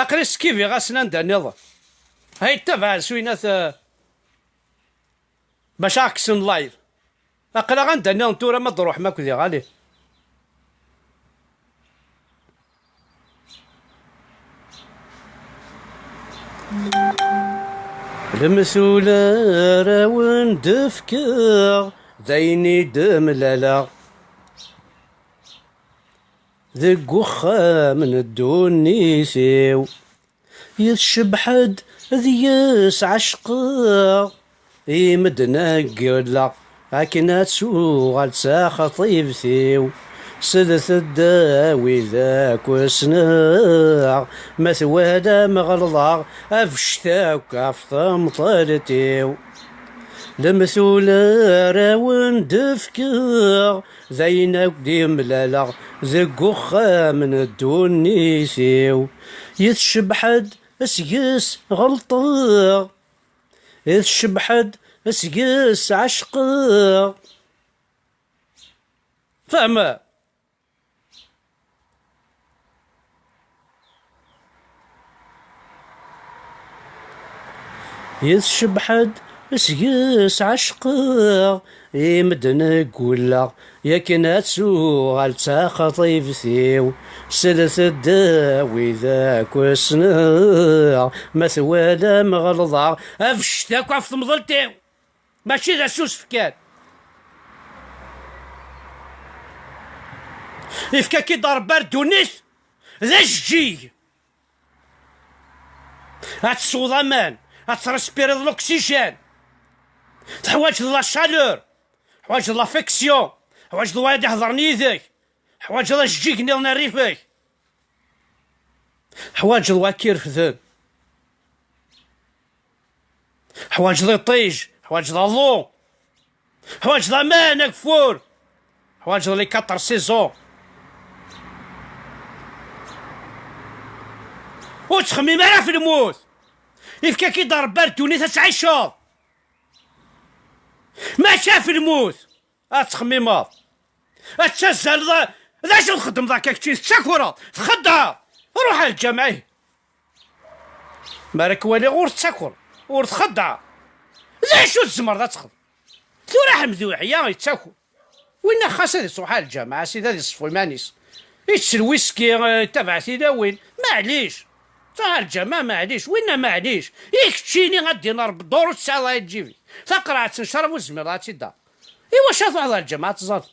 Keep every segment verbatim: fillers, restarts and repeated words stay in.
Aql-i skibiɣ-asen anda nniḍen. Hay ttabaɛen s winat, eh, bac aɣ-kksen live. Aql-aɣ anda nniḍen tura ma d-ruḥem akk diɣ, ali. Lemtul ara wen-d-fkeɣ, d ayen i d-mlaleɣ deg uxxam n ddunit-iw. Yetcebḥ-d deg-s ɛecqeɣ, i medden ad gulleɣ, akken ad tuɣal d taxeṭṭibt-iw. Slet-d a wid akk ssneɣ, ma twalam ɣelḍeɣ, abecta akk ɣef temṭelt-iw. Lemtul ara wen-d-fkeɣ, d ayen akk d-mlaleɣ deg uxxam n ddunit-iw. Yetcebḥ-d seg-s ɣelṭeɣ, yetcebḥ-d seg-s ɛecqeɣ. Fehmem? Yetcebḥ-d seg-s ɛecqeɣ, i medden gulleɣ, yakan ad tuɣal d taxeṭṭibt-iw. Slet-d a wid akk ssneɣ, ma twalam ɣelḍeɣ, abecta akk ɣef temḍelt-iw. Mačči d asusef kan. Ifka-k-id Ṛebbi ar ddunit d ajeǧǧig. Ad tesweḍ aman, ad tṛispiriḍ l'oxygène. Teḥwaǧeḍ la chaleur, teḥwaǧeḍ l'affection, teḥwaǧeḍ wayeḍ iheḍren yid-k, teḥwaǧeḍ ajeǧǧig nniḍen rrif-ik. Teḥwaǧeḍ waki irefden. Teḥwaǧeḍ iṭij, teḥwaǧeḍ aḍu, teḥwaǧeḍ aman, ageffur, teḥwaǧeḍ les quatre saisons. Ur ttxemmim ara ɣef lmut. Ifka-k-id Ṛebbi ar ddunit ad tɛiceḍ. Mačči ɣef lmut. Ad txemmimeḍ. Ad tazzaleḍ. D acu txeddmeḍ akka kečči? Tettakreḍ. Txeddɛeḍ. Ruḥ ar lǧameɛ, ihi. Mi ara k-waliɣ ur tettakreḍ. Ur txeddɛeḍ. D acu tzemreḍ ad texdeḍ? Tura Ḥmed Uyeḥya yettaker. Winna xas ad iṣruḥ ar lǧameɛ, a sidi, ad iṣeffu iman-is. Ittel wiski, eh, itabaɛ tilawin. Maɛlic. Truḥ ar lǧameɛ, maɛlic. Winna maɛlic. I keččini ad d-iniḍ Rebbi dduṛ ur tesɛiḍ ara lǧib-ik. Taqerɛet n ccrab ur tezmireḍ ad tt-id-taɣeḍ. Iwacu ara truḥeḍ ɣer lǧameɛ ad teẓẓaḍ?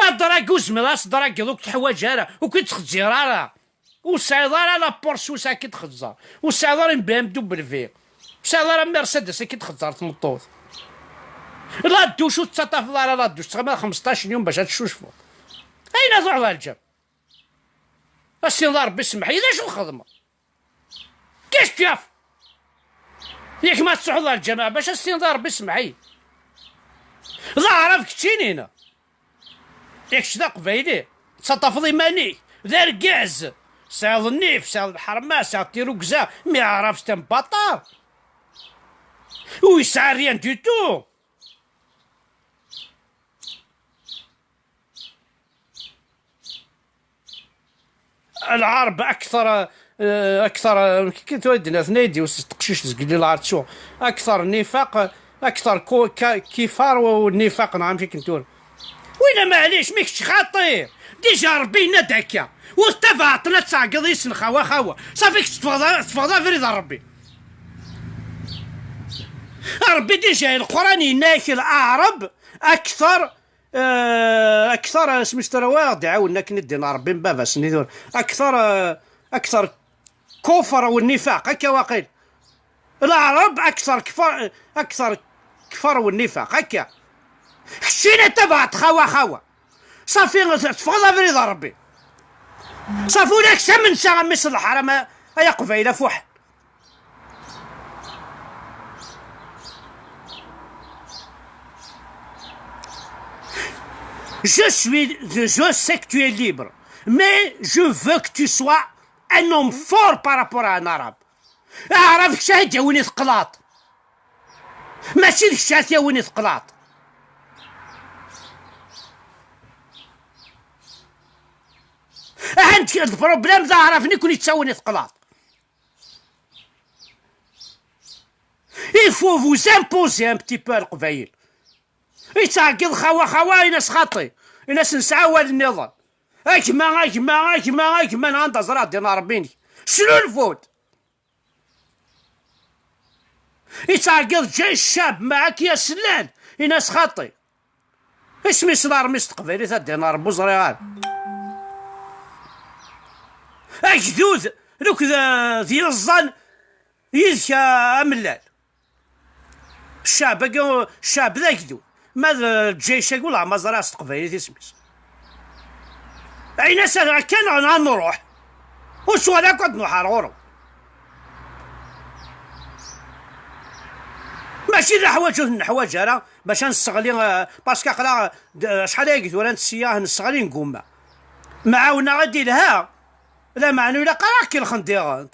Adṛag ur zmireḍ ad as-dragiḍ, ur k-teḥwaǧ ara, ur k-id-txezzir ara. Ur tesɛiḍ ara la Porsche ad k-id-txezzer. Ur tesɛiḍ ara une B M W. Ur tesɛiḍ ara Mercedes ad k-id-txezzer tmeṭṭut. La douche ur tettaṭṭafeḍ ara la douche, txedmeḍ xmesṭac n yum bac ad teccucfeḍ. Ayen ad truḥeḍ ɣer lǧameɛ? Ad s-tiniḍ a Ṛebbi semmeḥ-iyi, d acu txedmeḍ? Qu'est-ce que tu as fait? Yak ma tettruḥuḍ ɣer lǧameɛ bac ad s-tiniḍ a Ṛebbi semmeḥ-iyi. D aɛrab keččini, neɣ? Yak kečč d aqbayli, tettaṭṭafeḍ iman-ik, d argaz, tesɛiḍ nnif, tesɛiḍ lḥerma, tesɛiḍ tirugza, mais aɛrab c'est un bâtard. Ur yesɛi rien du tout. العرب أكثر، آه، أكثر، آه، كي كنت ودي ناس نيدي وستقشيش تزقلي العرب شو أكثر نفاق، أكثر كو-، كا-، كفار والنفاق، نعم، كي كنت تقول. وين معليش، ميكش خاطي. ديجا ربي يناد هكا. وتبعتنا تسعقض يسن خوا خوا. صافي كتفضى، تفضى فريد ربي. ربي ديجا القرآن يناك الأعرب أكثر آه، أكثر، آه، سميتو راه واغد يعاون لك ندينا ربي من بابا سنيدور. أكثر، آه، أكثر كفر والنفاق، هكا واقيل. العرب أكثر كفر، أكثر كفر والنفاق، هكا. خشينا تبعت خوا خوا. صافي، تفضل فريد ربي. صافي، ولاك سمن ساعة مثل الحرام، يا قبيلة فوح. Je suis, je, je sais que tu es libre, mais je veux que tu sois un homme fort par rapport à un arabe. Aɛrab kečč ad d-yawin i teqlaṭ. Mačči d kečč ad t-yawin i teqlaṭ. Ahan le problème d aɛrab-nni ken-yettawin i teqlaṭ. Faut vous imposer un petit peu à Leqbayel. Yettɛeggiḍ xawa xawa, in-as xaṭi. In-as nesɛa awal nniḍen. A gma, a gma, a gma, a gma, nɣan-d aẓra ddin Ṛebbi-inek. Slulfu-d. Yettɛeggiḍ ǧǧay ccab, maɛak ya sellal. In-as xaṭi. Isem-is larmi s teqbaylit a ddin Ṛebbi ur ẓriɣ ara. Agdud, nekk d, d yiẓẓan yid-k a amellal. Ccɛeb-agi, ccɛeb d agdud. Ma d lǧayc-agi ur ẓriɣ s teqbaylit isem-is. Ayen-as ad kan ad nruḥ. Ur swala akk ad nruḥ ar ɣur-m. Mačči d aḥwaǧ ur t-neḥwaǧ ara bac ad nesseɣli, eh, parce que aql-aɣ, d, acḥal ayagi tura n ssya nesseɣli ngumma. Mɛawneɣ ad ilha, lameɛna ur ilaq ara ad k-kelxen diɣent.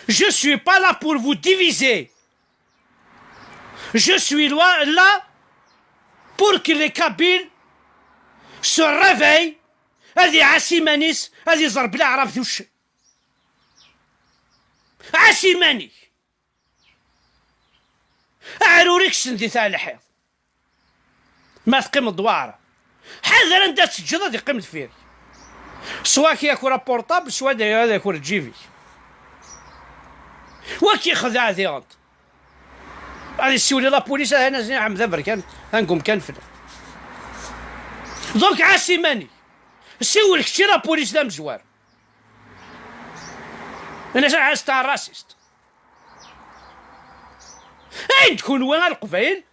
Je suis pas là pour vous diviser. Je suis là, là pour que les Kabyles se réveillent, ad iɛass iman-is, ad iẓer belli Aɛrab d uccen. Ɛass iman-ik. Aɛrur-ik send-it ar lḥiḍ. Ma teqqimeḍ d waɛrab, ḥader anda teǧǧeḍ ad iqqim deffir-k. Swa ad k-yaker aportabl, swa ad yaker lǧib-ik. Wa k-yexdeɛ diɣent. Ad yessiwel i lapulis, ad as-nini Ḥmed Aberkan, ad ngum kan fell-am. Donc, ɛass iman-ik. Siwel kečč i lapulis d amezwaru. Ini-as, ah, c'est un raciste. Ayen d kunwi a Leqbayel,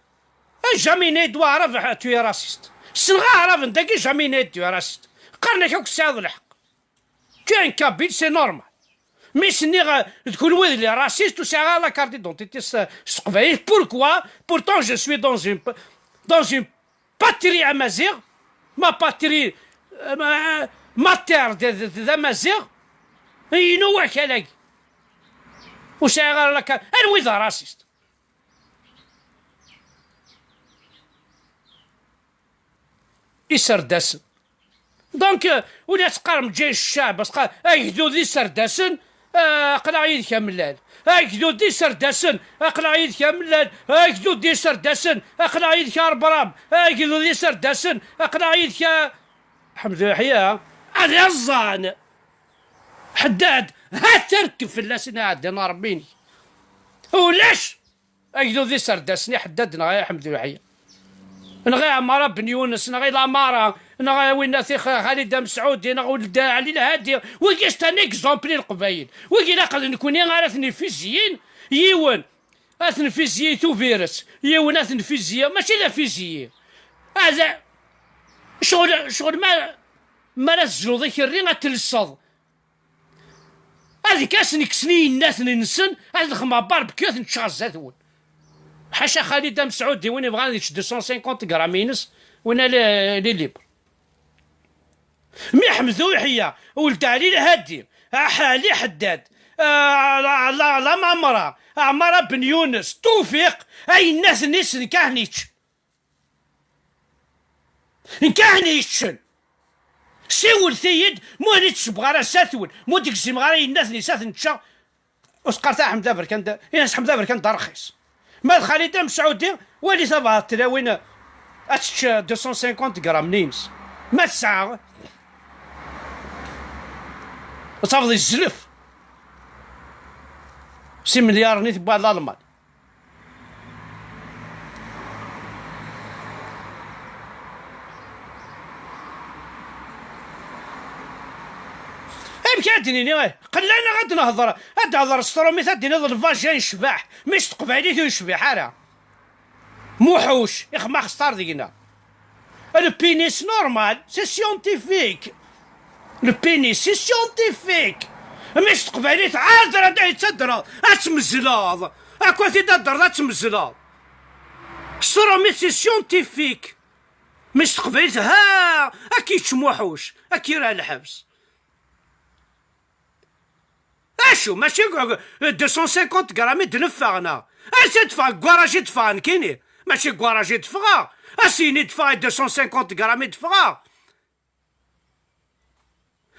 jamais né d waɛrab, ah, tu es raciste. Ssneɣ aɛraben dagi, jamais né d raciste. Qqaren-ak akk tesɛiḍ lḥeqq. Tu es un kabyle, c'est normal. Mi s-nniɣ, ah, d kunwi d les racistes, ur sɛiɣ ara la carte d'identité s, s teqbaylit. Pourquoi? Pourtant, je suis dans une, dans une patrie amaziɣ, ma patrie, euh, ma, ma terre de, de, de, d amaziɣ, inu wakal-agi. Ur sɛiɣ ara la carte. Anwi d raciste? Iserdasen. Donc, euh, ula teqqarem ǧay ccɛeb, as qqar, agdud d iserdasen, euh, aql-aɣ yid-k amellal. Agdud d iserdasen, aql-aɣ yid-k amellal. Agdud d iserdasen, aql-aɣ yid-k a Rebram. Agdud d iserdasen, aql-aɣ yid-k a Ḥmed Uyeḥya. Ad iẓẓan. Ḥeddad, ha terkeb fell-asen iɛeddan Ṛebbi-inek. Ulac. Agdud d iserdasen iḥeddaden, neɣ i Ḥmed Uyeḥya, neɣ i Ɛmara Ben Yunes, neɣ i Lamara, neɣ i winna tix Xalida Mesɛudi, neɣ Weld Ɛli Lhadi. Wigi c'est un exemple i Leqbayel. Wigi ilaq d nekni ara ten-ifiziyin. Yiwen ad ten-fiziyi tubiret, yiwen ad ten-fiziyi, mačči d afiziyi. Ada, ccɣel, ccɣel ma, ma ara tezluḍ ikerri ad telseḍ. Ad k-asen-kksen i yinnaten-nsen, ad xedmeɣ barbecue ad ten-ččeɣ zdat-wen. Ḥaca Xalida Mesɛudi, win yebɣan ad yečč deux cent cinquante grammes-ines, win-a li, li libre. Mi Ḥmed Uyeḥya, Weld Ɛli Lhadi, Aḥ-, Ɛli Ḥeddad, ah, la, la, la Mamra, Ɛmara Ben Yunes, Tufiq, ayinnaten-is nekk ad ten-yečč. Nekk ahen yeččen. Siwlet-iyi-d, ma ur d-ssebɣeɣ ara zdat-wen, ma ur d-gzimeɣ ara yinnaten-is ad ten-ččeɣ. Ur teqqar ta Ḥmed Aberkan d, ini-as Ḥmed Aberkan d arxis. Ma d Xalida Mesɛudi, wali tabɛaḍ tlawin ad tečč deux cent cinquante grammes n yines. Ma tesɛa, ad tafeḍ yezlef. S imelyaṛen i tebba Lalman. Amek ara d-nini, eh, qella-neɣ ad nehḍer, ad d-nehḍer s trumit, ad d-tiniḍ lvajin yecbeḥ, mi s teqbaylit ur yecbiḥ ara. Muḥuc, ixma xestar deg-neɣ. Le pénis normal, c'est scientifique. Le pénis, c'est scientifique. Mi s teqbaylit, ɛad ara d-, ad teddreḍ, ad tmezzleḍ. Akk ad t-id-teddreḍ, ad tmezzleḍ. S trumit, c'est scientifique. Mi s teqbaylit, ha, ad k-yečč Muḥuc, ad k-yerr ɣer lḥebs. Acu, mačči deg deux cent cinquante grammes i d-neffeɣ, neɣ? Ansi d-ffeɣ, deg ugaraj i d-ffeɣ nekkini? Mačči deg ugaraj i d-ffɣeɣ. Ass-ini d-ffɣeɣ i deux cent cinquante grammes i d-ffɣeɣ.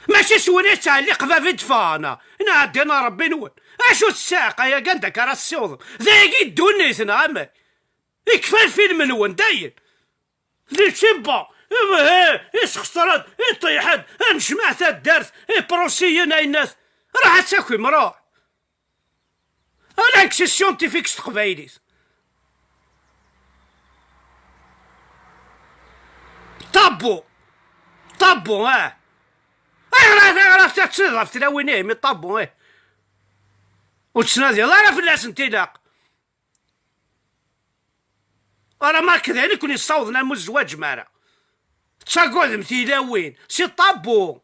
Mačči s win yettɛelliq bab i d-ffɣeɣ, neɣ? Nɛeddi neɣ Rebbi-nwen. Acu tessiɛqa-yagi, anda akka ara tessiwḍem? D ayagi i ddunit, neɣ amek? Ikfa lfilm-nwen, dayen. Di tibba, ih, isexṣer-d, iṭiḥ-d, ad nejmeɛ taddart, iprusiyen, ayennat. Ruḥ ad takim, ruḥ. Ala aksy scientifique s teqbaylit. Ṭabbu. Ṭabbu, ah. Ayɣer, ayɣer ad tettidiḍ ɣef tlawin-ihi, mi ṭabbu, ih? Ur tettnadiḍ ara fell-asent ilaq. Ara ma akka d ayen i ken-yessawḍen am zzwaǧ, mi ara tettagadem tilawin, si ṭabbu.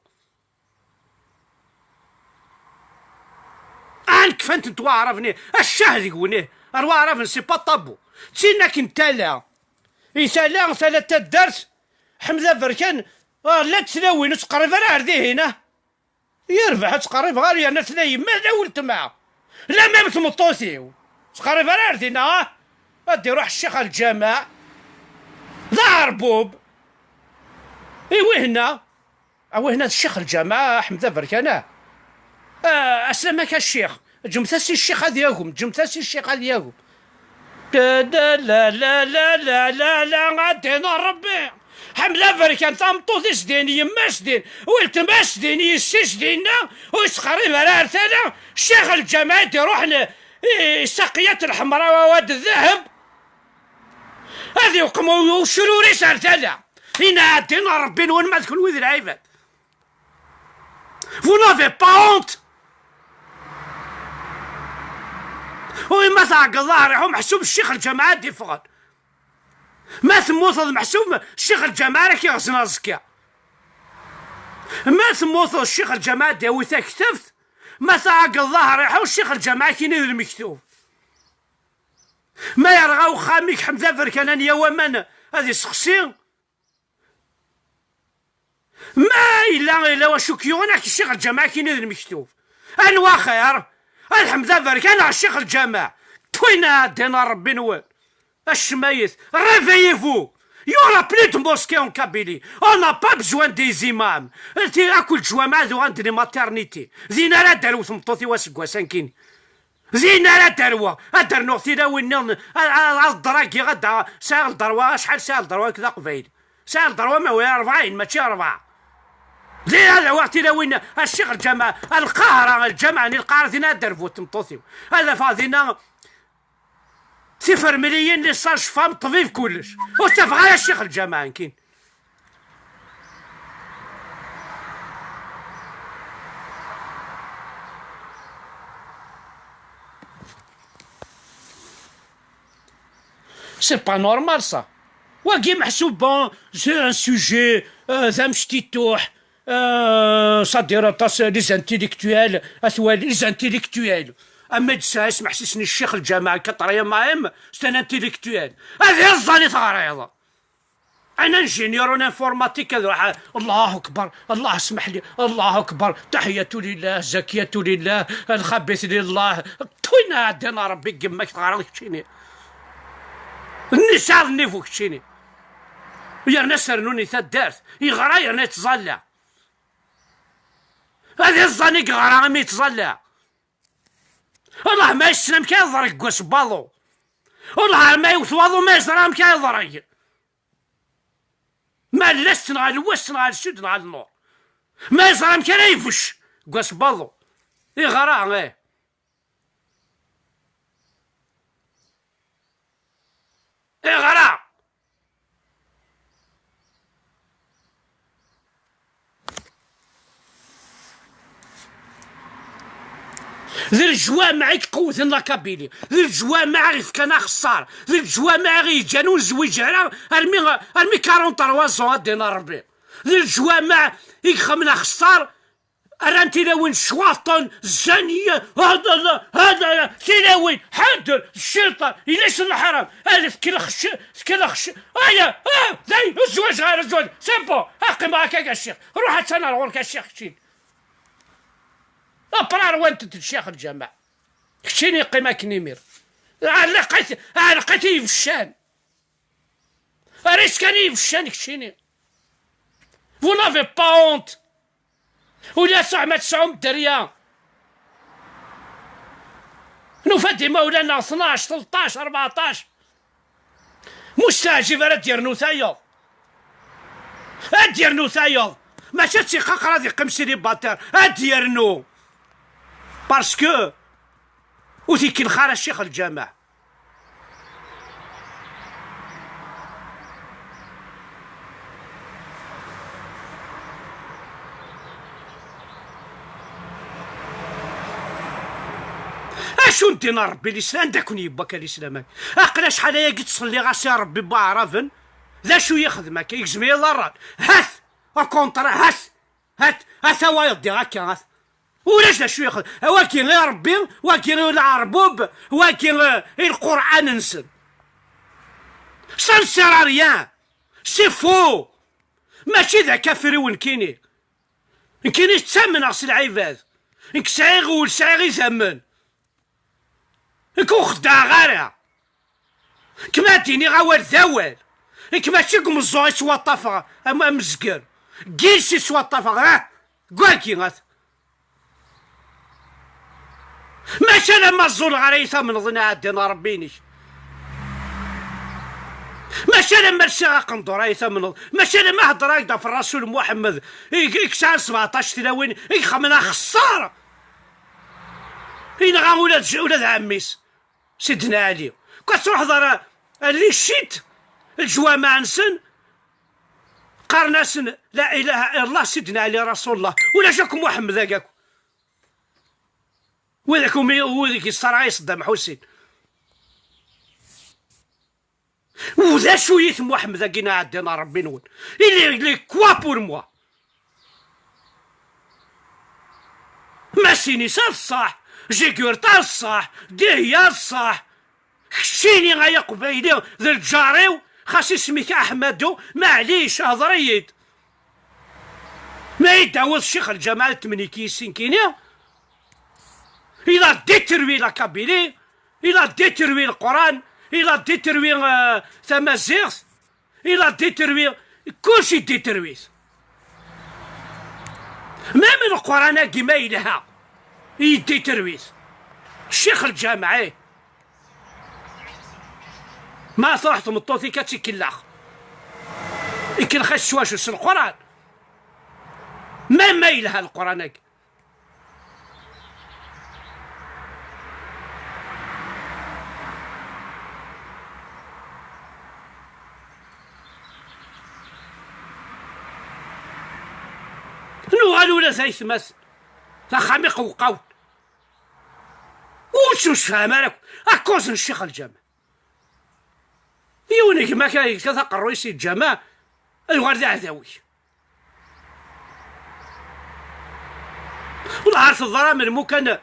Ɛan kfan-tent waɛraben, ih, ccah deg-wen, ih, ar waɛraben, c'est pas tabou. D tin akken tala. I tala, tala n taddart, Ḥmed Aberkan, ah, llant tlawin, ur ttqerrib ara ar dihin, ah. Yerbeḥ, ur ttqerribeɣ ara, yerna tella yemma, la weltma. La même tmeṭṭut-iw. Ur ttqerrib ara ar dinna, ah. Ad d-iruḥ ccix ar lǧameɛ. D aɛerbub. I wihna? A wihna d ccix lǧameɛ, Ḥmed Aberkan, ah. Ah, aslamak a ccix. Ǧǧemt-as i ccix ad yagem, ǧǧemt-as i ccix ad yagem. La, la, la, a ddin n Ṛebbi. Ḥmed Aberkan, tameṭṭut-is din, yemma-s din, weltma-s din, yessi-s dinna, ur yettqerrib ara ar tala, ccix lǧameɛ i d-iṛuḥen, i, i saqiyat lḥemra, wawad ddheb. Ad iweqem u-, ucrur-is ar tala. Inna a ddin n Ṛebbi-nwen ma d kenwi d lɛibad. Vous n'avez pas honte? Oui, ma tɛeggeḍ ḍahri, ḥu meḥsub ccix lǧameɛ ad d-iffɣen. Ma temmuteḍ meḥsub ccix lǧameɛ ara k-iɣzen aẓekka. Ma temmuteḍ ccix lǧameɛ ad d-yawi taktabt, ma tɛeggeḍ ḍahri, ḥu ccix lǧameɛ ad k-ini d lmektub. Ma yerɣa uxxam-ik, Ḥmed Aberkan, ad n-yawi aman ad iseqsi. Ma yella, yella wacu k-yuɣen, ad k-ccix lǧameɛ ad k-ini d lmektub. Anwa xir? Ad Ḥmed Aberkan neɣ ccix lǧameɛ? Twina a ddin n Ṛebbi-nwen. Acemma-yit, réveillez-vous! Il y aura plus de mosquée en Kabylie. On n'a pas besoin des imams. Ti, akk lǧwamaɛ ad uɣalent d les maternités. Din ara d-terw tmeṭṭut-iw aseggas-a nekkini. Din ara d-rwuɣ, ad d-rnuɣ tilawin nniḍen, a, a, ad ḍragiɣ, ad d-, sɛiɣ lderwa, acḥal sɛiɣ lderwa nekk d aqbayli? Sɛiɣ lderwa ma wi rebɛin, mačči rebɛa. Din ad awiɣ tilawin, a ccix lǧameɛ, a lqahra, lǧameɛ-nni lqahra, din ad d-rbu tmeṭṭut-iw. Ad afeɣ dinna tifermliyin, les sages-femmes, ṭṭbib, kullec. Ur ttafeɣ ara ccix lǧameɛ, nekkini. C'est pas normal, ça. Wagi meḥsub, bon, c'est un sujet, euh, d amectituḥ, euh, ça dire aṭas, les intellectuels, a twali, les intellectuels. Ama d-sɛa ismeḥsisen i ccix lǧameɛ, quatrième A M, c'est un intellectuel. Ad iẓẓan i teɣriḍ. Un ingénieur en informatique, ad ruḥ, Allahu akbar, Allah اسمح لي, Allahu akbar, تحية لله، زكية لله، الخبيث لله. Twina a ddin n Ṛebbi, deg yemma-k teɣriḍ keččini. Nnisaɣ d nnifu keččini. Yerna sernun i taddart, yeɣra yerna yettẓalla. Ad iẓẓan i yeɣra imi yettẓalla. Allah ma yessen amek ay yeḍreg deg wass n waḍu. Allah ma yewwet waḍu ma yeẓra amek ay yeḍreg. Ma llas tenɣa lwass, tenɣa lsud, tenɣa lnur. Ma yeẓra amek ara yebbec deg wass n waḍu. Iɣra, eh. Iɣra. D leǧwameɛ i iqewwden la Kabylie, d leǧwameɛ i ɣ-ifkan axeṣṣar, d leǧwameɛ i ɣ-yeǧǧan ur nezwiǧ ara armi, armi quarante-trois ans, a ddin n Ṛebbi. D leǧwameɛ i ixemmen axeṣṣar, rran tilawin ccwaṭen, zzaniya, hada, hada, tilawin, ḥader, cciṭan, yella s leḥram, hada, tkellex, tkellex, aya, ah, day, zzwaǧ ɣer zzwaǧ, c'est bon, a qqimeɣ akka, a ccix, ruḥ attan ar ɣur-k, a ccix, keččini. Après rwant-d ccix lǧameɛ. Keččini qqim akken imir. Ɛellqet, ɛellqet i ibeccan. Ar iskan i ibeccan keččini. Vous n'avez pas honte. Ula tesɛum ad tesɛum dderya. Nufa-d imawlan-nneɣ tnac, tleṭṭac, rbeɛṭac. Musteɛjib ara d-yernu tayeḍ. Ad d-yernu tayeḍ. Maca d tiqaqra ad yeqqim célibataire. Ad d-yernu. Parce que ur t-ikellex ara ccix lǧameɛ. Acu n ddin n Ṛebbi lislam? Anda ken-yewwi akka lislam-agi? Aql acḥal ayagi ttṣelliɣ-as i Ṛebbi n waɛraben. D acu yexdem akka? Yegzem-iyi ḍarran. Hat! Akuntra, hat! Hat! Hat awayeḍ diɣ akka, hat! Ulac d acu yexdem. Wagi i Ṛebbi, wagi i leɛrbub, wagi, eh, i Lqur'an-nsen. Ça ne sert à rien. C'est faux. Mačči d akafriw nekkini. Nekkini ttamneɣ s lɛibad. Nekk sɛiɣ ul, sɛiɣ idammen. Nekk ur xeddɛeɣ ara. Nekk ma d-iniɣ awal d awal. Nekk mačči deg umeẓẓuɣ i ttwaṭṭafeɣ am, am amezger. Deg yiles i ttwaṭṭafeɣ, ah, deg wagi, at. Mačči alamma ẓẓuleɣ ara i tamneḍ i nɛeddan Ṛebbi-inek. Mačči alamma lsiɣ aqendur ara i tamneḍ. Mačči alamma heddreɣ-ak-d ɣef Rasul Muḥemmed i, i yesɛan sebɛeṭac tlawin i ixemmen axeṣṣar. Inɣa ula d, ula d ɛemmi-s, Sidna Ɛli. Ka truḥeḍ ara, ar les chiites, leǧwameɛ-nsen, qqaren-asen la ilaha illallah, Sidna Ɛli Rasulullah. Ulac akk Muḥemmed-agi akk. Wid akk umi, wid i yesserɣay Saddam Ḥusin. U d acu yit Muḥemmed-agi n ɛeddan a Ṛebbi-nwen? Il est, il est quoi pour moi? Masinisa d ṣṣeḥ, Jigurta d ṣṣeḥ, Dihya d ṣṣeḥ. Keččini ay aqbayli d lǧar-iw, xas isem-ik Aḥmadu, maɛlic, hḍer-iyi-d. Ma i d-tawiḍ Ccix Lǧameɛ n tmeniki i sin kini, il a détruit la Kabylie, il a détruit Leqran, il a détruit, euh, tamaziɣt, il a détruit, kullec i détruit. Même Leqran-agi ma yelha, i détruit. Ccix Lǧameɛ, eh. Ma truḥ tmeṭṭut-ik ad tt-ikellax. Ikellex-as s wacu? S Leqran. Même ma yelha Leqran-agi. Nuɣal ula d aytmaten, d axxam iqewqawen. Ur ttemsefham ara akk, akkuẓ n Ccix Lǧameɛ. Yiwen gma-k yekkat aqerruy-is i lǧameɛ, ad yuɣal d aɛdaw-ik. Wellah ar teḍra melmu kan deg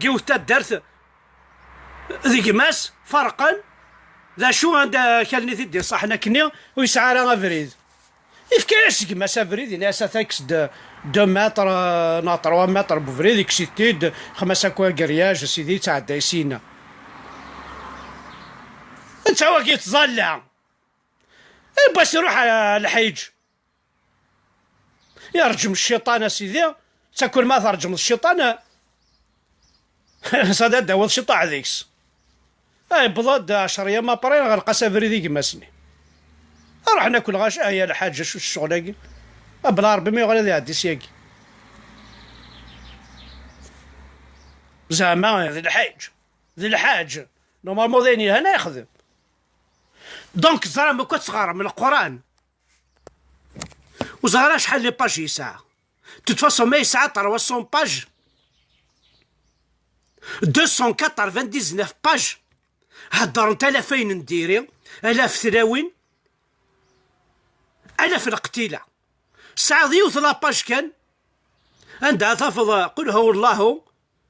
yiwet taddart d gma-s ferqen, d acu anda akal-nni t-id-iṣaḥen akkenni ur yesɛi ara abrid. Yefka-yas gma-s abrid, yenna-yas ata kkes-d deux mètres, euh, neɣ trois mètres n ubrid, yekkes-it-id, xmas akk agryaj, sidi yettɛedday syin. Netta wagi yettẓalla. Yiwwas iruḥ ɣer lḥiǧ. Yerǧem cciṭan, a sidi, d takul ma terǧmeḍ cciṭan, s ad d-tawiḍ ciṭuḥ deg-s. Ay, yewweḍ-d ɛecra yam après, ɣelq-as abrid i gma-s-nni. Ruḥen akk lɣaci, ay a lḥaǧ, acu ccɣel-agi? A bla Ṛebbi, ma yuɣal ad iɛeddi syagi. Zeɛma d lḥaǧ, d lḥaǧ. Normalement d ayen yelhan ay yexdem. Donc, ẓram akk ad tɣerrem Leqran. Ur ẓriɣ ara acḥal les pages yesɛa. De toute façon, ma yesɛa trois cents pages, deux cent quatre-vingt-dix-neuf pages, heddrent alafayen n diri, alaf tlawin, alaf leqtila. Tesɛiḍ yiwet la page kan, anda tafeḍ, eh, قل هو الله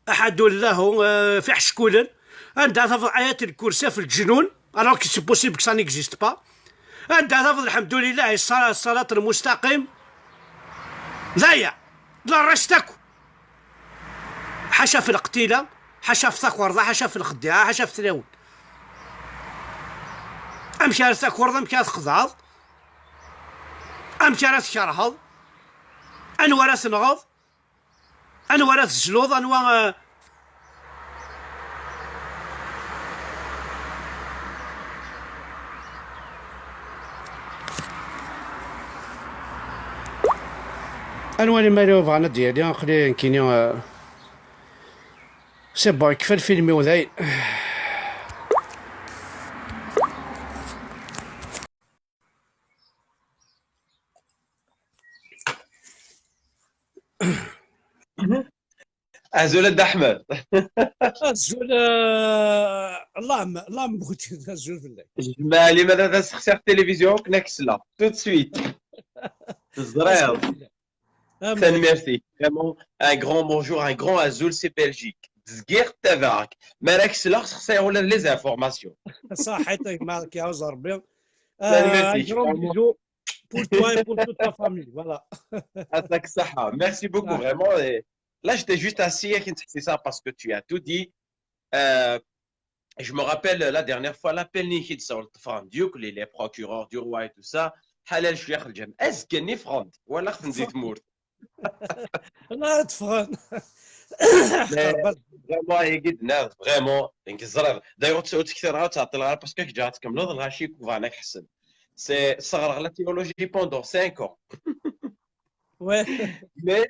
أحد الله, eh, f iḥeckulen, anda tafeḍ ayat lkursi f lǧnun, alors que c'est possible que ça n'existe pas, anda tafeḍ الحمد لله, ṣṣa-, ṣṣalat lmustaqim, d aya, le reste akk. Ḥaca f leqtila, ḥaca f takerḍa, ḥaca f lxeddiɛa, ḥaca f tlawin. Amek ara takerḍ, amek ara txedɛeḍ, Amek ara tkerheḍ? Anwa ara tenɣeḍ? Anwa ara tezluḍ? Anwa, eh, anwa imal bɣan ad d-yali, aql-i nekkini, eh, c'est bon, yekfa lfilm-iw dayen. Azul a Dda Ḥmed. Azul, eh, الله م-، الله مبغوت. Azul fell-ak. Jmaɛli, ma d ad sexsiɣ tilivizyu, akken ad k-sleɣ. Tout de suite. Teẓriḍ. Azul fell-ak. Amen. Tanemmirt-ik. Vraiment, un grand bonjour, un grand azul, c'est Belgique. Zgiɣ ttabaɛeɣ-k. Mi ara k-sleɣ, sexsiɣ ula d les informations. Ṣaḥit, a gma, ad k-iɛuz Rebbi. Tanemmirt-ik. Euh, un grand bisou pour toi et pour toute ta famille. Voilà. Merci beaucoup, vraiment. Et là, j'étais juste assis et ça parce que tu as tout dit. Euh, je me rappelle la dernière fois, l'appel ni qui sont les, les procureurs du roi et tout ça. Halal, je suis à Khaljam. Est-ce que ni front? Voilà, c'est une mort. لا تفهم. Vraiment, vraiment. D'ailleurs, tu sais, tu sais, parce que j'ai hâte comme l'autre, là, je suis couvert avec Hassan. C'est ça, la théologie pendant cinq ans. Ouais. Mais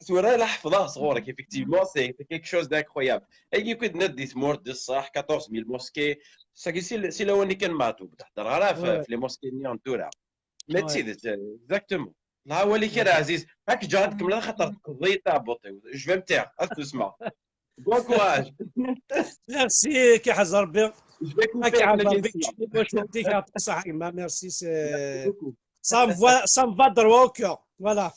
tu vois, là, effectivement, c'est quelque chose d'incroyable. Et il y a que des morts de ça, quatorze mille mosquées. Ça, c'est le, c'est le, les mosquées, ni en tout là. Mais tu sais, exactement. Là, هو اللي كان عزيز. هاك جا عندكم لا خاطر تقضي تابوتي. Je vais me taire. اسمع. Bon courage. Merci, كي حز ربي. Je vais couper avec le Merci. Ça me va, ça me va droit au cœur. Voilà.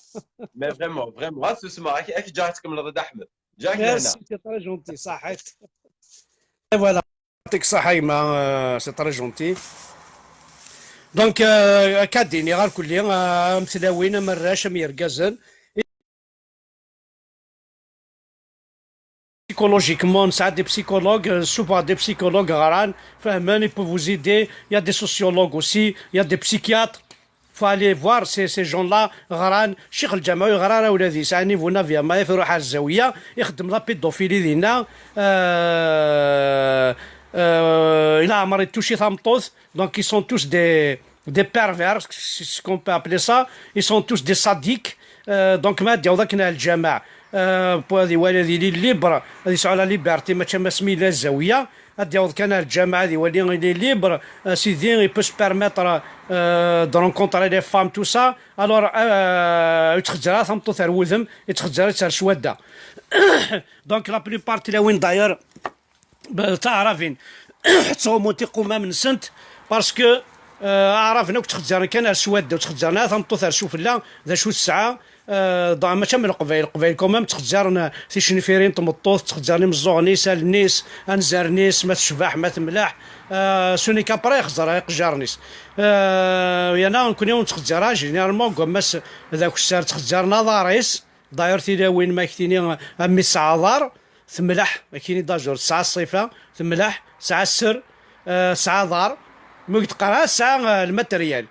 Mais vraiment, vraiment. اسمع، هاك جا عندكم رضا احمد. جاك هنا. Merci, c'est très gentil, صحيت. Et voilà. يعطيك الصحة يما، euh, c'est très gentil. Donc, euh, كاديني غير كلي، euh, أم تلاوين، أم الراش، أم يرقازن. Psychologiquement, نسعى des psychologues, euh, souvent des psychologues غران، فهمان، ils peuvent vous aider. Il y a des sociologues aussi, il y a des psychiatres. Faut aller voir ces, ces gens-là. غران شيخ الجامع، يغرى راه ولادي يسعى نيفو نافيا، ما يروح على الزاوية، يخدم la pédophilie دينا. آه، آه، إلا عمر يتوشي ثامطوث. Donc, ils sont tous des, des pervers, c'est ce qu'on peut appeler ça. Ils sont tous des sadiques. آه، donc، ما ديو ذاك الجامع. آه، بو هذه ولادي لي libre، هذه يسعى la liberté، ما تشمس ميلا الزاوية. Ad yaweḍ kan ar lǧameɛ, ad iwali, il est libre, euh, sidi, il peut se permettre, euh, de rencontrer les femmes, tout ça. Alors, euh, yettxezzir ara tameṭṭut ar wudem, yettxezzir ara ar swadda. Donc, la plupart n tlawin, d'ailleurs, b-, d taɛrabin, ttɣummunt iqumam-nsent, parce que, euh, aɛraben akk ttxezzaren kan ar swadda, ur ttxezzaren ara tameṭṭut ar sufella, d acu tesɛa, Euh, dans, mačči am Leqbayel, Leqbayel quand même ttxezzaren ticenfirin n tmeṭṭut, ttxezzaren imeẓẓuɣen-is, allen-is, anzaren-is, ma tecbeḥ, ma temleḥ. Euh, ce n'est qu'après xezzren iqejjaren-is. Euh, yerna nekkni ur nettxezzir ara, généralement, deg wammas d akessar, ttxezzaren aḍar-is. D'ailleurs, tilawin, ma ak-tini, a mmi tesɛa aḍar, temleḥ, akini d'ajour, tesɛa ṣṣifa, temleḥ, tesɛa sser, euh, tesɛa aḍar. Mi ur d-teqqar ara tesɛa, euh, le matériel.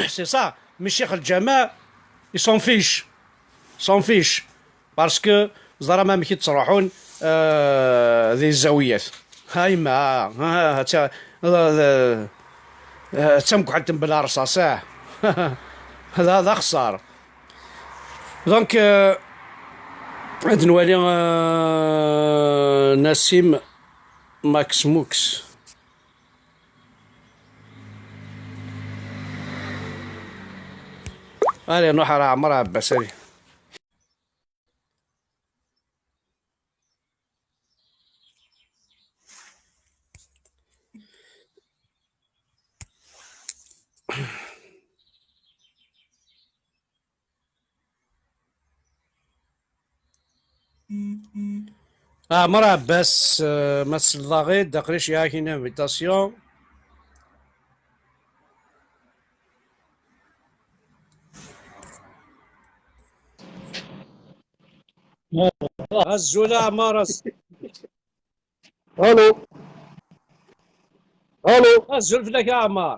C'est ça. Mais ccix lǧameɛ, ils s'en fichent. S'en fichent. Parce que ẓer amek i ttruḥun, euh, di zzawiyat. Ha yemma, ha, ha, ha, ha, ha, d tamekḥelt n bla rṣaṣ, ah. D, d axeṣṣar. Donc, euh, ad nwali, euh, Nassim Max Mux. Allez, نروح على عمر عباس، allez. Ɛmer Ɛebbas, euh, ma tesleḍ-aɣ-id, aql-i ceyɛeɣ-ak une invitation. Azul a Ɛmer. Allô. Allô. Azul fell-ak a Ɛmer.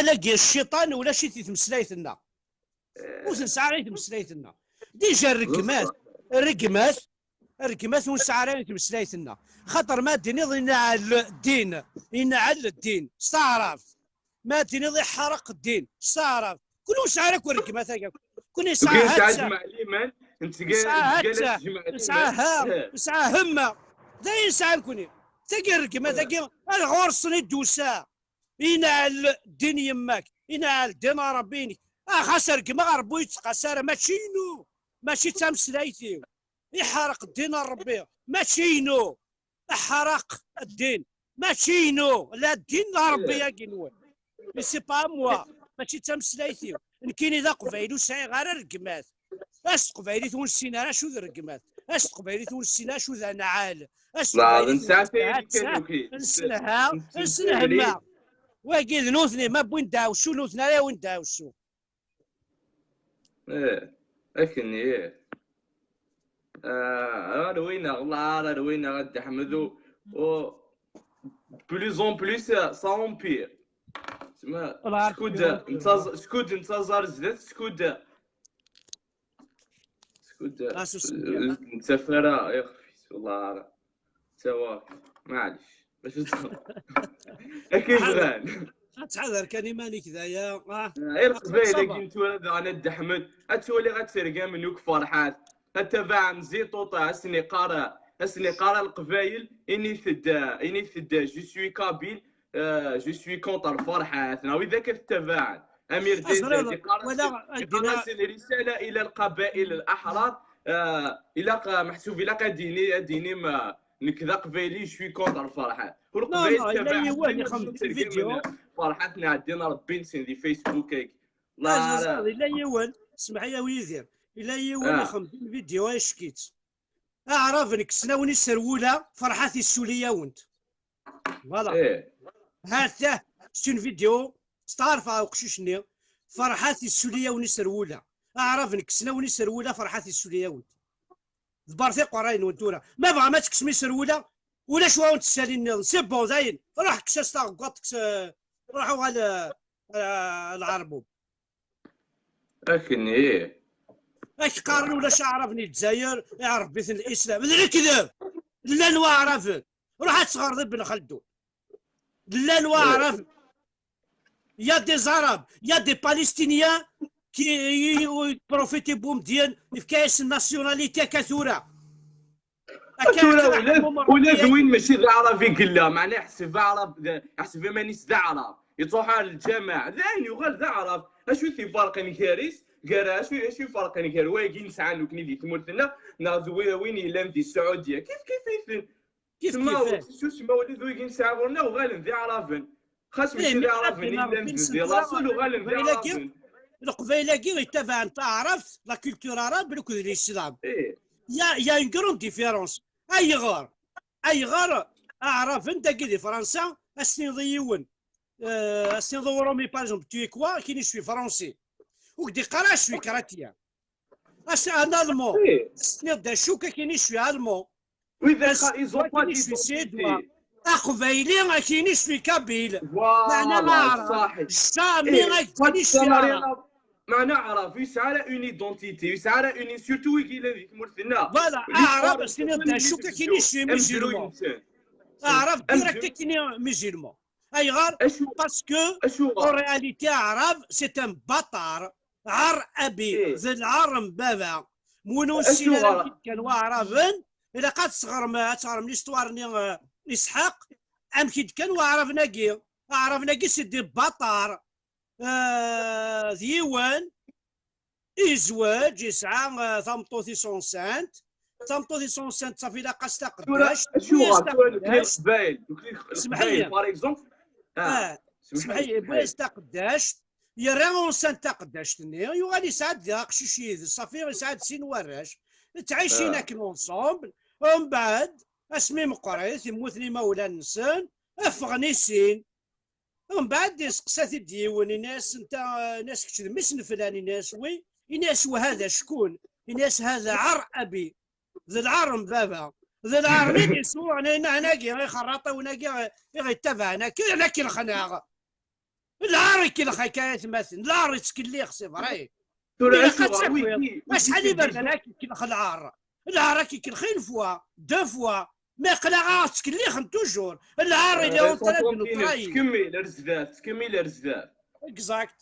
awal-agi, cciṭan ulac-it di tmeslayt-nneɣ. Ur t-nesɛi ara di tmeslayt-nneɣ. Dija rregmat, rregmat, rregmat ur nesɛi ara di tmeslayt-nneɣ. Xaṭer ma d-tiniḍ inɛel ddin, inɛel ddin s taɛrabt. Ma d-tiniḍ iḥreq ddin s taɛrabt. Kul ur nesɛi ara akk rregmat-agi akk. Kul yesɛa hata. Nesɛa hata. Nesɛa ha. Nesɛa hemma. D ayen nesɛa nekni. Tagi rregmat-agi, ar ɣur-sen i d-tusa. Inɛel ddin yemma-k, inɛel ddin a Ṛebbi-inek. Ah, xas rregmeɣ, Ṛebbi ur yettqas ara, mačči inu, mačči d tameslayt-iw. Iḥreq ddin a Ṛebbi, mačči inu. Iḥreq ddin, mačči inu, la ddin n Ṛebbi-agi-nwen. Mais c'est pas à moi, mačči d tameslayt-iw. Nekkini d aqbayli, ur sɛiɣ ara rregmat. Ass teqbaylit ur nessin ara acu d rregmat. Ass teqbaylit ur nessin acu d anɛal. Ass teqbaylit nesɛa tayri kan, ok. Nesselha, nesselhemma. Wagi d nutni, ma wwin ddeɛwessu, nutni ara yawin ddeɛwessu. Ih, akken, ih. Ah, ar win aɣlar, ar win a Dda Ḥmed, u, u, de plus en plus, euh, ça empire. Tma, skud, ntaẓ-, skud nettaẓ ar zdat, skud, skud, ur nettaf ara ixef-is, wallah ara. Ttawa, maɛlic. Bac ad akken bɣan. Ttḥadar kan iman-ik d aya. Ah, Leqbayel-agi n tura daɣen a Dda Ḥmed, ad twaliɣ ad tergam nnuk ferḥat. Ad tabaɛem zi ṭuṭa, ad sen-iqqar, ad sen-iqqar a Leqbayel, init-d, init-d, je suis kabyle, euh, je suis contre Ferḥat. Neɣ widak ad ttabaɛen. Amir Dized iqqar-as, iqqar-as risala ila Leqbayel Laḥrar, euh, ilaq, euh, meḥsub ilaq ad d-ini, ad d-inim, euh, nekk d Aqbayli, je suis contre Ferḥat. U Leqbayel ttabaɛen, yiwen ixeddem vidéo. Ferḥat Nɛeddin Rebbi-nsen di Facebook-agi. Azazar, yella yiwen, semmeḥ-iyi a Yidir, yella yiwen ixeddem vidéo ack-itt. Aɛraben kksen-awen iserwula, Ferḥat issuli-awent. Voilà. Hatah, c'est une vidéo, steɛṛfeɣ uqcic-nni, Ferḥat issuli-awen iserwula. Aɛraben kksen-awen iserwula, Ferḥat issuli-awent. Ḍebbret iqerray-nwen tura. Ma bɣam ad tekksem iserwula, ulac wa wen-tessalin nniḍen. C'est bon, dayen. Ruḥ kkes-as taɣeggaṭ, kkes, ruḥ uɣal, eh, eh, lɛerbub. Akken, ih. Ak qqaren ulac aɛraben i Lezzayer, iɛerreb-iten lislam. D lekdeb! Llan waɛraben. Ruḥ ad teɣreḍ Ibn Xaldun. Llan waɛraben. Il y a des Arabes, il y a des Palestiniens qui profitent i Boumediene, yefka-yasen nationalité akka tura. Akka tura ula d win mačči d aɛrab i yella, meɛna iḥseb aɛrab, iḥseb iman-is d aɛrab, yettruḥ ar lǧameɛ, d ayen yuɣal d aɛrab. Acu i t-ifarqen gar-is, gar, acu, acu ifarqen gar wagi nesɛa nekni di tmurt-nneɣ neɣ d wi-, win yellan di Sɛudya? Kif kif-iten. Kif kif. Tma ur tessusem, ula d wigi nesɛa ɣur-neɣ uɣalen d iɛraben. Xas mačči d iɛraben i llan di laṣul, uɣalen d iɛraben. Leqbayel-agi yettabaɛen taɛrabt, la culture arabe, akked l'islam. Il y a, il y a une grande différence. Ayɣer? Ayɣer aɛraben dagi di Fransa, ad s-tiniḍ i yiwen, euh, ad s-tiniḍ i uṛumi, par exemple, tu es quoi? Ad k-yini je suis français. Ur k-d-iqqar ara je suis chrétien. As-, un Allemand, as-tiniḍ d acu, ad k-yini je suis allemand. Widak, ils ont pas d'identité. Aqbayli ad k-yini je suis kabyle. Meɛna aɛrab, jamais ad k-yini je suis arabe. Meɛna aɛrab, ur yesɛi ara une identité, ur yesɛi ara une, surtout wigi yellan di tmurt-nneɣ. Voilà, aɛrab ad s-tiniḍ d acu, ad k-yini je suis musulman. Aɛrab direct ad k-yini musulman. Ayɣer? Parce que, en réalité, aɛrab, c'est un bâtard. Ɛar abi, d lɛar n baba. M win ur nessin ara amek i d-kkan waɛraben, ilaq ad teɣrem, ad teɣrem l'histoire-nni, eh, Isḥaq, amek i d-kkan waɛraben-agi. Aɛraben-agi, c'est des bâtards. Eh, d yiwen, izweǧ, yesɛa, eh, tameṭṭut-is enceinte. Tameṭṭut-is enceinte, ṣafi, ilaq-as taqeddact. Tura, acuɣer tura nekni Leqbayel, nekni Leqbayel, par exemple, ah, semmeḥ-iyi, yewwi-as taqeddact, yerra enceinte taqeddact-nni, yuɣal yesɛa-d diɣ aqcic yid-s, ṣafi, yesɛa-d sin warrac. Ttɛicin akken ensemble, umbeɛd, asmi meqqrit, mmuten imawlan-nsen, ffɣen i sin. Umbeɛd iseqsa-t-id yiwen, ini-as, netta, ini-as, kečč d mmi-s n flan? Ini-as, wi. Ini-as, wa hada ckun? Ini-as, hada ɛar abi. D lɛar n baba. D lɛar-nni i d-isuɣen ayen-agi, ixerraṭiwen-agi i ɣ-ittabaɛen akka, yerna ad k-ilxen-aɣ. Lɛar ikellex akka, ay atmaten, lɛar ittkellix, c'est vrai. Tura ilaq ad takiḍ acḥal iberdan ad k-ikellex lɛar. Lɛar ad k-ikellex une fois, deux fois, mais aql-aɣ ad ɣ-ttkellixen toujours. Lɛar il est en train de nous trahir. Tkemmil ar zdat, tkemmil ar zdat. Exact.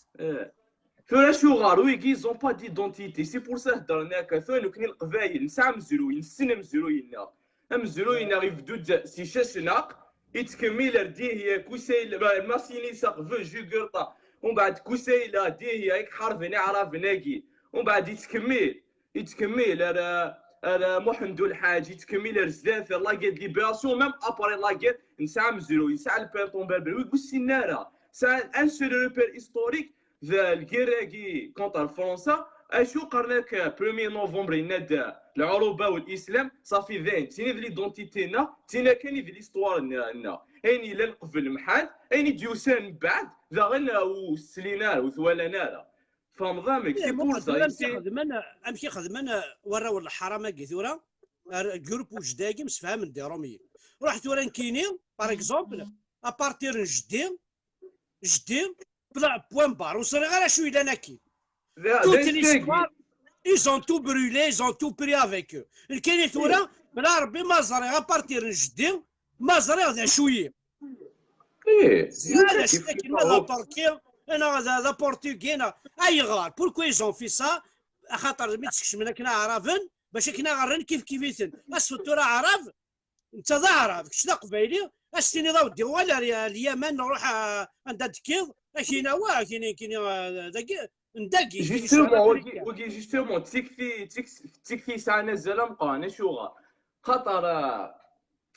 Tura acuɣer wigi, ils ont pas d'identité, c'est pour ça heddren akka. Tura nekni Leqbayel nesɛa amezruy, nessen amezruy-nneɣ. Amezruy-nneɣ ibeddu-d si Cacnaq, ittkemmil ar Dihya, Kusayla, Masinisa, Qbel, Jugurṭa, umbeɛd Kusayla, Dihya, i iḥarben Iɛraben-agi. Umbeɛd ittkemmil, ittkemmil ar, ar Muḥend Ulḥaǧ, ittkemmil ar zdat, ar la guerre de libération, même après la guerre, nesɛa amezruy, nesɛa le peloton berber, wigi ur ssinen ara. Sɛan un seul repère historique, d lgirra-agi contre Fransa, acu qqaren-ak premier novembre, yenna-d lɛuruba u lislam, ṣafi dayen, d tin i d l'identité-nneɣ, d tin kan i d l'histoire-nneɣ. Ayen yellan qbel mḥal, ayen i d-yusan mbeɛd, daɣen ur slin ara, ur t-walan ara. Tfehmeḍ amek? C'est pour ça, amek i xedmen, amek i xedmen warraw n leḥram-agi tura, ar groupe Wejda-agi msefhamen d Iṛumiyen. Ruḥ tura nekkini, par exemple, à partir n jeddi, jeddi, point barre. Ur ẓriɣ ara acu yellan akkin. Toute l'histoire, ils ont tout brûlé, ils ont tout pris avec eux. Nekkini tura, mela Rebbi ma ẓriɣ, à partir n jeddi, ma ẓriɣ d acu-yi. Ih, d acu akken, ma d aṭurki, neɣ d, d aportugi, neɣ ayɣer? Pourquoi ils ont fait ça? Axaṭer mi tt-skecmen akken aɛraben, bac akken ad ɣ-rren kif kif-iten. Asfeḍ tura aɛrab, netta d aɛrab, kečč d aqbayli, ad s-tiniḍ a weddi uɣal ar, ar Lyaman, ruḥ, a, anda d-tekkiḍ, ad k-yini awah, ad k-yini, ad k-yini, a, dagi, n dagi, ad k-yini suɣ. Justement, wagi, wagi, justement, d tikti, d tik-, d tikti yesɛan azal ameqqran, acuɣer? Xaṭer, a,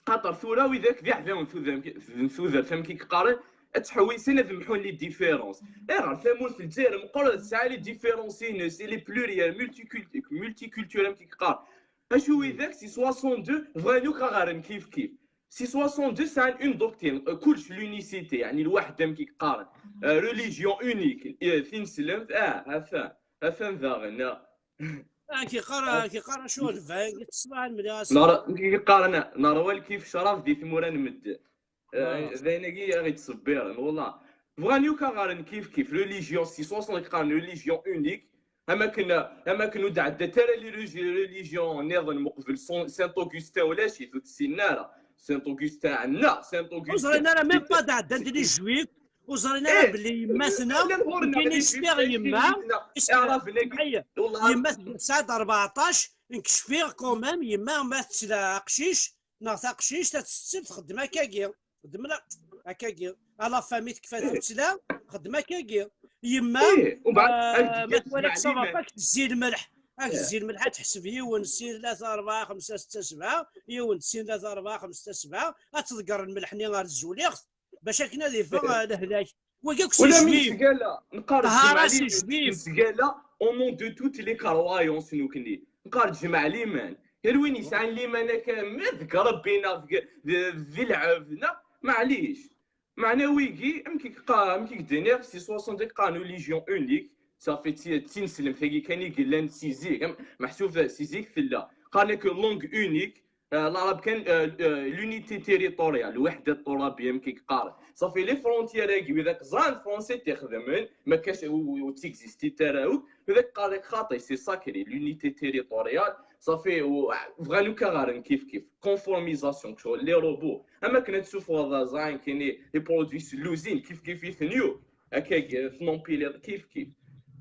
xaṭer tura widak d iɛdawen n tudert, n tudert, amek i k-qqaren, ad ttḥewwisen ad mḥun les différences. Ayɣer tamurt n Lezzayer meqqret, tesɛa les différences-ines, il est pluriel, multiculti-, multiculturel, amek i yeqqar. Acu widak si soixante-deux bɣan akk ad ɣren kif kif. Si soixante-deux sɛan une doctrine, euh, kullec l'unicité, yeɛni lwaḥda, amek i yeqqaren. Euh, religion unique, euh, tineslemt, ah, atan, atan daɣen, ah. Amek yeqqar, amek yeqqar acu lbang, tesmaɛen mliɣ ass. Nara, amek i yeqqaren, nerwa lkif ccrab di tmura n medden. Eh, d ayen-agi i ɣ-ittṣebbiren, wallah. Bɣan yakk ad ɣren kif kif, religion, si soixante qqaren religion unique, am akken, am akken ur d-ɛeddat ara les relig-, religion nniḍen meqbel San-, Saint Augustin ulac-it, ur t-ssinen ara. Saint Augustin ɛenna, Saint Augustin. Ur ẓrin ara même pas d-ɛeddant les juifs, ur ẓrin ara belli yemma-tneɣ, llan ɣur-neɣ kan les istiɣ juifs, yemma, les Arabes-nagi, ay, wallah. Yemma tesɛa-d rbeɛṭac, nekk cfiɣ quand même, yemma ma tettla aqcic neɣ taqcict ad tettett txeddem akkagi. Xeddem la-, akkagi. À la famille tekfa tuttla, xeddem akkagi. Yemma, Eh, وبعد ah, أنت ma twala تسمع لي تصرف من- ad k-tezzi lmelḥ. Ad k-tezzi lmelḥ, ad tḥesb yiwen, sin, tlata, rebɛa, xemsa, setta, sebɛa, yiwen, sin, tlata, rebɛa, xemsa, setta, sebɛa, ad tḍegger lmelḥ-nni ɣer tzuliɣt, bac akken ad iffeɣ, ah, lehlak. Wagi akk si ولا من jmim. سقالة نقار طهارة الجمعلي سي من جويف. سقالة au nom de toutes les croyances نوكني نقار الجمعلي من كان وين يسعى لي من كان ما ذكر ربنا ذي العبدنا. معليش معنى ويجي امكي قا امكي دينير سي soixante-deux قانون religion unique. صافي تي تي نسلم ثقي كان يقول لنا سيزيك محسوب سيزيك في الله قال لك langue unique. آه، العرب كان، آه، آه، l'unité territoriale، الوحده الترابيه يمكن يقارن. صافي les frontières هاكي وذاك زان فرونسي تيخدمن ما كاش و تيكزيستي تراوك. وذاك قال لك خاطي c'est sacré l'unité territoriale. صافي بغا لو كاغارن كيف كيف conformisation شغل les robots. اما كنا تشوفوا هذا زاين كاين les produits l'usine كيف كيف يثنيو هكاك في نومبيلير كيف كيف.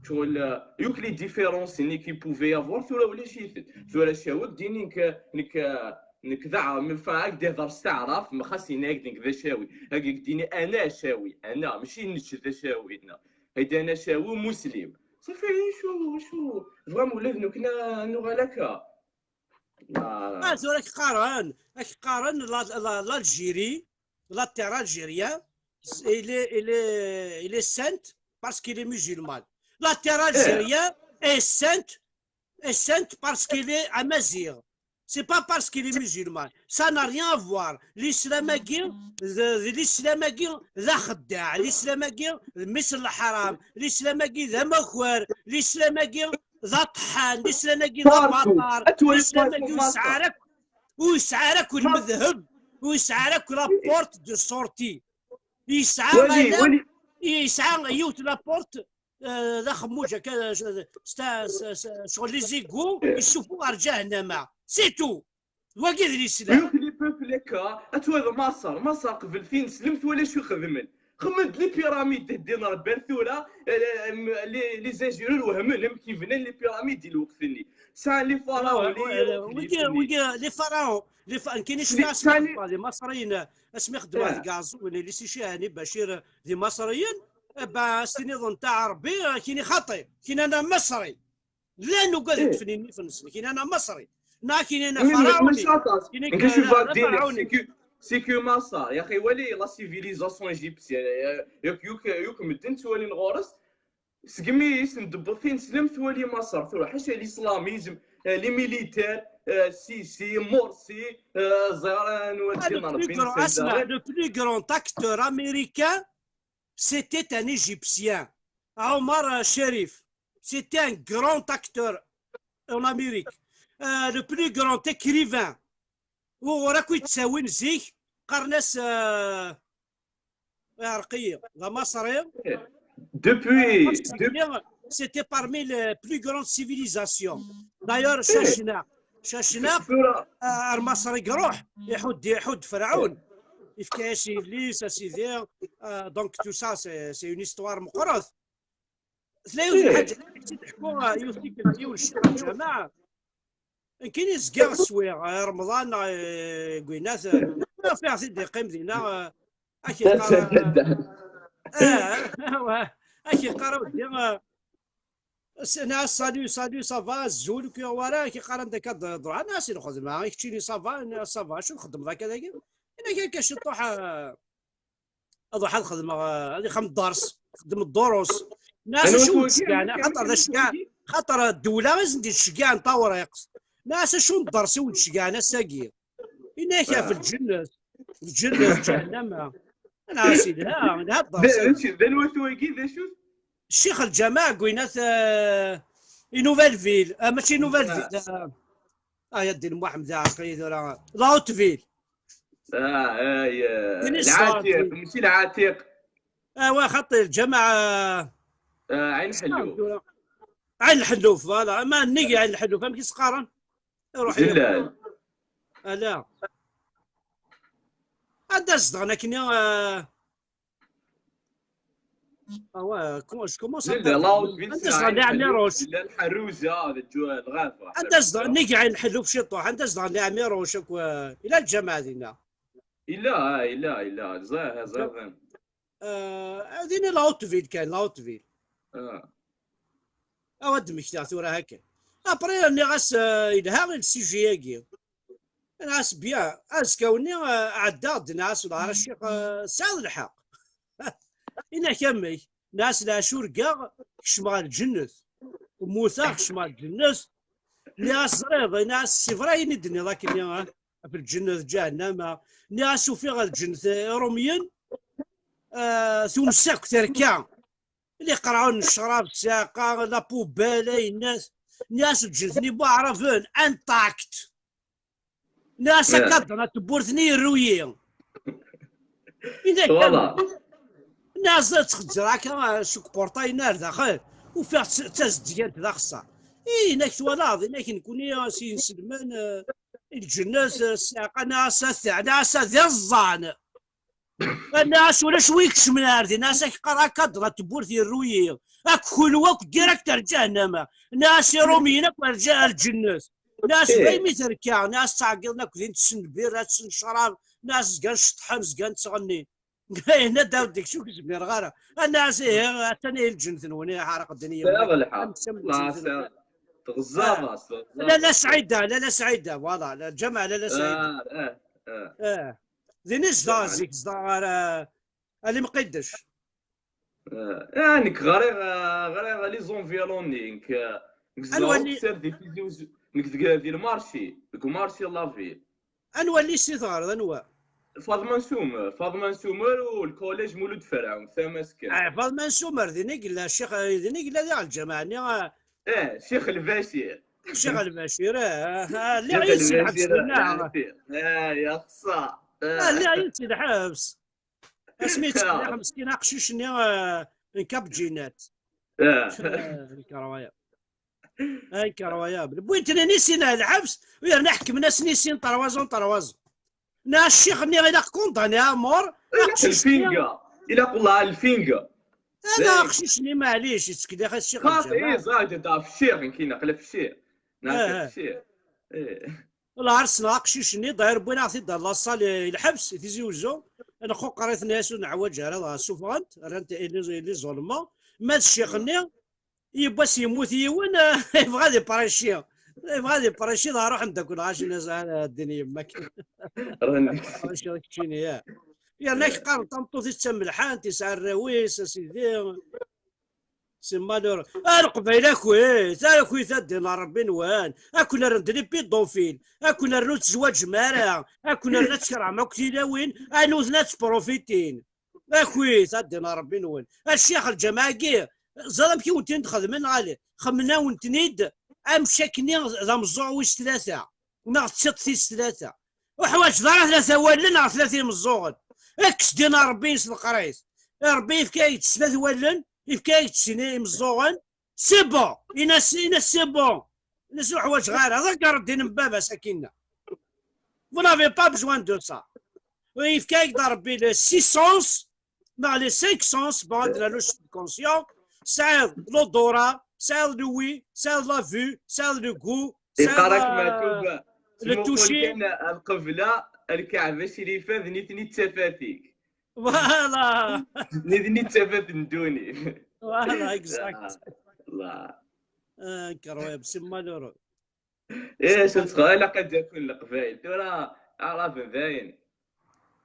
شغل يوك les différences اللي كي بوفي افوار ثورة ولا شي ثورة شاوك ديني نك نك نك ذا من فاك دي ضر استعرف ما خاص يناك دينك ذا شاوي هاك ديني انا شاوي انا ماشي نش ذا شاوي انا. هيدا انا شاوي مسلم. صافي شو شو vraiment ولاد نكنا نغلكها. Ah, tura ak-qqaren, ak-qqaren la, la, l'Algérie, la terre algérienne, il est, il est, il est sainte parce qu'il est musulman. La terre algérienne est sainte, est sainte parce qu'il est amazigh. C'est pas parce qu'il est musulman. Ça n'a rien à voir. L'islam-agi, d, d l'islam-agi, d axeddaɛ. L'islam-agi, d mmis n leḥram. L'islam-agi, d amakar. L'islam-agi, d aṭeḥḥan. L'islam-agi, d abaṭar. L'islam-agi, ur yesɛi ara akk, ur yesɛi ara akk lmedheb. Ur yesɛi ara akk la porte de sortie. Yesɛa ala, yesɛa yiwet la porte, eh, d axemmuj akka, eh, sta- s- s- ccɣel les égouts, yessuffuɣ ɣer ǧahennama. C'est tout. Wagi d l'islam. Yuki les peuples akka, ad twaliḍ Maṣer, Maṣer qbel tineslemt wala acu xedmen. Xedmen-d les pyramides din rebban tura, eh, les, les ingénieurs wehmen amek i bnan les pyramides di lweqt-nni. Sɛan les pharaons, les hiéroglyphes, Wigi, wigi, les pharaons, les fa- nekkini Sli- sliɣ sɛan- asmi les Maṣriyen, asmi xeddmeɣ Ah. deg Ɛeẓẓug, les Sicihani Bacir, d Imaṣriyen, eh ben, s tiniḍ n taɛerbi, eh, kini xaṭi, kini ana Maṣri. Llan ugad Eh. ṭṭfen nnif-nsen, kini ana Maṣri. Neɣ kini ana Oui, mais Faraoni. ماشي aṭas. Kini Nka ka- شوف ana الدين Faraoni. c'est que c'est que Maṣer. يا أخي ولي la civilisation égyptienne. ياك يوك يوك مدن توالي نغورس. سقمي يسن دبطين سلم توالي مصر. ثورة حاشا الإسلاميزم، آه، les militaires، آه، سيسي، مرسي، آه، زيران، Ah, le plus grand, اسمع, le plus grand acteur américain, c'était un Égyptien. Omar Sharif, c'était un grand acteur en Amérique. Euh, le plus grand écrivain. Wuɣur akk i d-ttawin zik, qqaren-as, euh, iɛreq-iyi, d amaṣri. Depuis, Parce que c'était parmi les plus grandes civilisations. D'ailleurs, Cacnaq, Cacnaq, euh, ar Maṣer i iruḥ, iḥudd, iḥudd Ferɛun. Yefka-yas yelli-s, a sidi, euh, donc tout ça, c'est, c'est une histoire meqqret. Tella yiwet n lḥaǧa, i d-teḥku, euh, yiwet tikkelt, yiwen ccix n lǧameɛ. Nekkini zgiɣ swiɣ, eh, Remḍan, eh, deg winat, eh, ɣef iɛti d-iqqim dinna, eh, ak iqqar, eh, eh, wa- ak iqqar a weddi, eh, s- na, salut, salut, ça va, azul, ur k-yuɣ wara, ak iqqar anda akka d-, d-, na, si lxedma, i keččini ça va, na, ça va, acu txeddmeḍ akka dagi? Ini-ak akka ciṭuḥ, eh, Ad ruḥeɣ ad xedmeɣ, eh, ad ixdem dders, xeddem ddurus. Nniɣ-as acu ur d-tceggɛen, xaṭer d aceggɛen, xaṭer ddewla i sen-d-yettceggɛen tawriqt. Nniɣ-as acu n dders i wen-d-ceggɛen ass-agi? Yenna-ak ɣef lǧennet, lǧennet, ǧahennama. Nniɣ-as yelha, yelha dders-agi. D acu, d anwa-t wagi, d acu? Ccix Lǧameɛ deg winat, eh, i Nouvelle Ville, eh, mačči i Nouvelle Ville, eh, ah, ya ddin Muḥemmed, iɛreq-iyi tura. La Haute Ville. Ah, ay, eh, Din i zedɣen Lɛatiq, mačči Lɛatiq. Ah, wa xaṭi, Lǧameɛ, eh, Ah, Ɛin Ḥelluf. Ɛin Lḥelluf, voilà. Ama nnig Ɛin Lḥelluf, amek i s-qqaren? Iruḥ Zellal. Ala. Anda zedɣen akkenni, eh, Ah ouais, comment, je commence à Zellal, perdre. Anda zedɣen Les Amis Rouges? Zellal, Ḥerruza, d ǧu-, lɣaba. Anda zedɣen, nnig Ɛin Lḥelluf ciṭuḥ, anda zedɣen Les Amis Rouges akk, eh, ila lǧameɛ dinna. Ila, ah, ila, ila, ẓriɣ, ẓriɣ. Eh, din i la Haute Ville kan, la Haute Ville. Ah. Awa d-mmektiɣ tura akka. Après, nniɣ-as, eh, yelha le sujet-agi. Nniɣ-as, bien, azekka-nni, eh, ɛeddaɣ-d, nniɣ-as, "Wellah a ccix, eh, tesɛiḍ lḥeqq." Ini-ak amek? Nniɣ-as, "Leɛca urgaɣ, kecmeɣ ɣer lǧennet. Mmuteɣ, kecmeɣ ɣer lǧennet." Nniɣ-as, "Ẓriɣ," nniɣ-as, "c'est vrai ayen i d-tenniḍ akkenni, eh, ɣef lǧennet, ǧahennama." Nniɣ-as, "Ufiɣ ɣer lǧennet, eh, Iṛumyen, eh, tumsa akk terka." Liqraɛun n ccrab, ssiɛqa, la poubelle, ayennat. Nniɣ-as, "Lǧennet n Iwaɛraben, intact." Nniɣ-as, "Akkaḍen n tewwurt-nni yerru-yi." Voilà. Nniɣ-as, "Ttxezzir akka, seg portail-nni ar daxel, ufiɣ d tazeddgant d axeṣṣar." Ih, inak twalaḍ, inak nekni, eh, s yinselmen, eh, i lǧennet, eh, ssiɛqa, nniɣ-as, "Ata, nniɣ-as, d iẓẓan." Nniɣ-as, "Ulac wi ikecmen ar din." Nniɣ-as, "Ak qqar akka d la tewwurt yerru-yi. Ak kunwi akk direct ar ǧahennama." Nniɣ-as, "Iṛumyen akk ar ǧa-, ar lǧennet." Nniɣ-as, "Daymi terka." Nniɣ-as, "Ttɛeggiḍen akk din, tessen lbirra, tessen ccrab." Nniɣ-as, "Zgan ceṭṭḥen, zgan ttɣennin." Yenna-d, "Awd deg-s ur k-zmireɣ ara." Nniɣ-as, "Ihi, atan i lǧennet-nwen i ḥerqen din yemma." Sɛiḍ lḥeqq. Am tsemt. Teɣẓaḍ-as, teɣẓaḍ-as. Lalla Saɛida, Lalla Saɛida, voilà, lǧameɛ Lalla Saɛida. Ah, ah, ah. Eh. Din i zedɣeɣ zik, zedɣeɣ ɣer, eh, Ali Mqidec. Eh, eh, nekk ɣriɣ, eh, ɣriɣ les environs-nni, nekk, eh, nekk zedɣeɣ di Tizi Wezzu, nekk deg, di lmarci, deg marci la ville. Anwa lycée teɣreḍ, anwa? Faḍma n Sumer, Faḍma n Sumer u lkolej Mulud Ferɛun, tamaskant. Ah, Faḍma n Sumer, din i yella ccix, din i yella diɣ lǧameɛ-nni, ah. Eh, Ccix Lbacir. Ccix Lbacir, ah, ah, lliɣ yid-s lḥebs dinna. Ah, ya xsa. Ah, lliɣ yid-s lḥebs. Asmi yettqelliq meskin aqcic-nni, eh, n Cap Jinat. Ah. Eh, incroyable. Incroyable. Wwin-ten i sin ar lḥebs, u yerna ḥekmen-asen i sin, trois ans, trois ans. Na ccix-nni ilaq condamné à mort, ilaq aqcic-nni. Lfinga. Ilaq wallah lfinga. Ana aqcic-nni, maɛlic, yettqelliq ccix. Xaṭi, lǧameɛ. Eh, ẓer, ɣef ccix, nekk naqla ɣef ccix. Naqla ɣef ccix. Eh. Wala ar ssneɣ aqcic-nni, d'ailleurs wwin-aɣ-t-id ɣer laṣal i lḥebs, i Tizi Wezzu, nquqer-iten, as ur neḥwaǧ ara, dɣa ssufɣen-t, rran-t i les, les isolements. Ma d ccix-nni, yiwwas yemmut yiwen, yebɣa ad iprêchi, yebɣa ad iprêchi, dɣa ruḥen-d akk lɣaci-nni, ad ddin yemma-k. Iprêchi keččini, ya. Yerna ak-qqaren tameṭṭut-is d tamelḥant, yesɛa arraw-is, a sidi. C'est malheureux. A Leqbayel, akit, akit ad ddin Ṛebbi-nwen. Ad ken-rren d les pédophiles. Ad ken-rren ur tezzwaǧem ara. Ad ken-rren ad tkerhem akk tilawin. Ad nuten ad ttprofitin. Akit ad ddin Ṛebbi-nwen. A ccix, lǧameɛ-agi, ẓer amek i wen-ten-id-xedmen, ɣali. Xemmen-awen-ten-id am cakni d ameẓẓuɣ wis tlata. Neɣ d tiṭ tis tlata. Ur ḥwaǧeḍ ara tlata wallen neɣ tlata imeẓẓuɣen. Kkes din a Ṛebbi s leqrayt. Ṛebbi yefka-ak-d snat wallen, yefka-ak-d sin imeẓẓuɣen. C'est bon. Inas, inas c'est bon. Inas ur ḥwaǧeɣ ara. Ḍegger ddin n baba-s akinna. Vous n'avez pas besoin de ça. Yefka-ak-d Ṛebbi le six sens. Neɣ les cinq sens, bon, de la loge subconscient, tesɛiḍ l'odorat, tesɛiḍ l'ouïe, tesɛiḍ la vue, tesɛiḍ le goût, tesɛiḍ, iqar-ak, euh, Meɛtub, le toucher. Kan lqebla, lkaɛba crifa, d nitni d tafat-ik. Voilà. D nitni d tafat n ddunit. Voilà, exact. Ah, Allah. Ah, incroyable, c'est malheureux. Eh, c'est incroyable. Ilaq ad d-akun Leqbayel. Tura, Aɛraben dayen.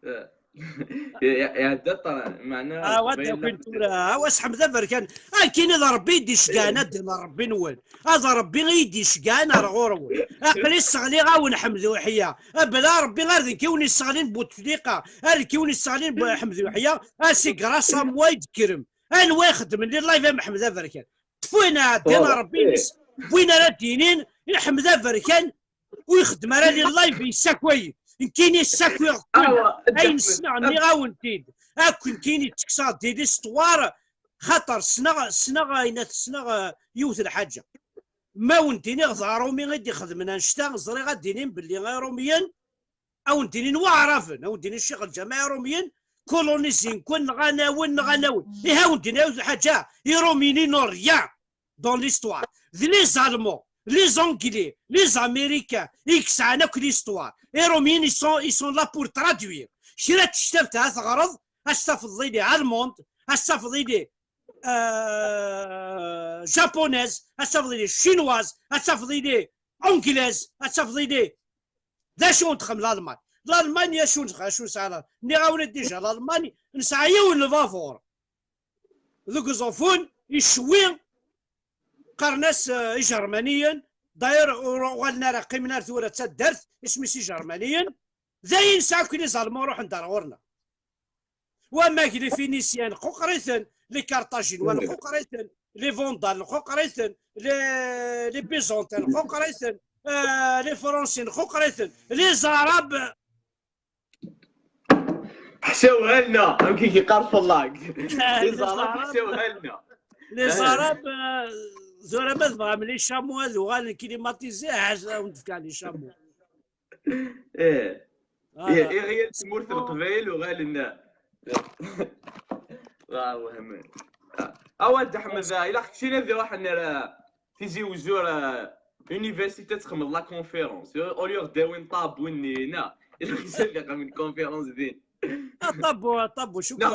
Eh. Iɛedda ṭṭran, meɛna awa d-akin tura, awa sḥemd aberkan. Akin d Ṛebbi i d-icegɛen ad d-ina Ṛebbi-nwen. Ad Ṛebbi i d-icegɛen ar ɣur-wen. Aql-i sseɣliɣ-awen Ḥmed Uḥya. Abla Ṛebbi ar d nekk i wen-isseɣlin Butefliqa, ar nekk i wen-isseɣlin Ḥmed Uḥya. Asi grâce à moi i d-tekkrem. Anwa ixeddmen li live am Ḥmed aberkan? Ṭṭef win iɛeddan, Ṛebbi-ines. Win ara d-yinin i Ḥmed aberkan ur ixeddem ara li live, yessakay. Nekkini ssakiɣ kul ayen ssneɣ, nniɣ-awen-t-id. Akk nekkini ttekkseɣ di l'histoire, xaṭer ssneɣ, ssneɣ ayen, ssneɣ yiwet lḥaǧa. Ma wen-d-iniɣ d Aṛumi i d-ixedmen annect-a, ẓriɣ ad d-inin belli Iṛumiyen, a wen-d-inin Waɛraben, a wen-d-inin Ccix Lǧameɛ, Iṛumiyen kolonisin-ken, nɣan-awen, nɣan-awen. Ih, a wen-d-inin yiwet lḥaǧa, Iṛumiyen ils n'ont rien dans l'histoire. D les Allemands, les Anglais, les Américains i yesɛan akk l'histoire. Iṛumiyen ils sont, ils sont là pour traduire. Kra n tektabt ara teɣreḍ, ad s-tafeḍ il est allemande, ad s-tafeḍ il est, euh, japonaise, ad s-tafeḍ il est chinoise, ad s-tafeḍ il est anglaise, ad s-tafeḍ il est. D acu n texxem Lalman? Lalman, acu n texxem, acu nesɛa Lalman? Nniɣ-awen-d déjà, Lalman nesɛa yiwen n lbabuṛ deg uẓeffun icewwi, qqaren-as, euh, Ijermaniyen. D'ailleurs ur uɣalen ara, qqimen ar tura d taddart, isem-is Ijermaniyen. D ayen nesɛa akk, les Allemands ruḥen-d ar ɣur-neɣ. Wamag, les Phéniciens nquqer-iten, les Carthaginois nquqer-iten, les Vandales nquqer-iten, les, les Byzantins nquqer-iten, euh, les Français nquqer-iten, les Arabes. Ḥsawhalna, amek i k-iqqar fellag. Les Arabes ḥsawhalna. Les Arabes, euh, tura ma tebɣam les chameaux ad uɣalen climatisés, ad awen-d-fkeɣ les chameaux. Ih. Iɣyal tmurt n Leqbayel uɣalen. Awa Dda Ḥmed, ilaq keččini ad iruḥen ar Tizi Uzzu, ar université ad txedmeḍ la conférence. Au lieu d-awin ṭabu-nni, na. Ilaq ad iqemen conférence din. Aṭabu, aṭabu, cukkeɣ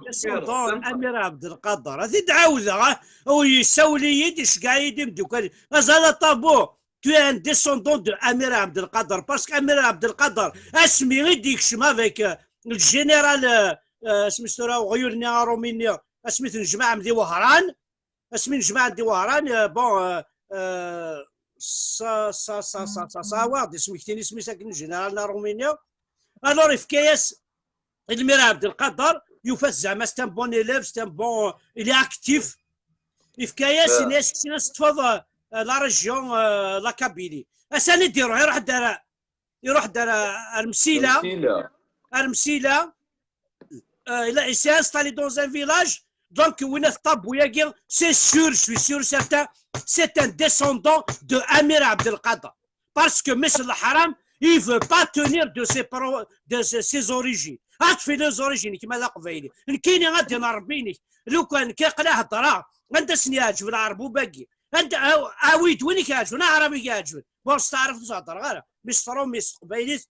descendant Amir Abdelkader. Ad t-id-ɛawdeɣ, ah, u yessawel-iyi-d, iceggeɛ-iyi-d imeddukal. Azal a Ṭabu, tu es un descendant de Amir Abdelkader, parce que Amir Abdelkader, asmi i d-yekcem avec, euh, le général, euh, euh, asmi-s tura uɣyul-nni aṛumi-nni, asmi t-nejmaɛem di Wehran, asmi nejmaɛen di Wehran, euh, bon, euh, euh, ça, ça, ça, ça, ça, ça, ismektin isem-is akken général aṛumi-nni. Alors, ifka-yas Elmir Abdelkader, yufa-t zeɛma c'est un bon élève, c'est un bon, il est actif. Ifka-yas, yenna-yas, keččini ad teṭṭfeḍ, euh, la région, euh, la Kabylie. Atan i d-iruḥ, iruḥ-d ar, iruḥ-d ar, ar Msila. Ar Msila. Euh, il a, il s'est installé dans un village. Donc, winna Ṭabu-agi, c'est sûr, je suis sûr, certain, c'est un descendant de Amir Abdelkader. Parce que Messi Haram, il veut pas tenir de ses, pro-, de ses, ses origines. Aṭef les origines, kma d aqbayli. Nekkini ad d-iniɣ Ṛebbi-inek. Lukan, kaqla heddreɣ, anda sen-yeɛǧeb lɛerbub-agi? Anda, aw-, awi-d win i k-yeɛǧben, aɛrab i k-yeɛǧben. Bon, s taɛrabt ur s-heddreɣ ara. Mi s tṛumit, s teqbaylit,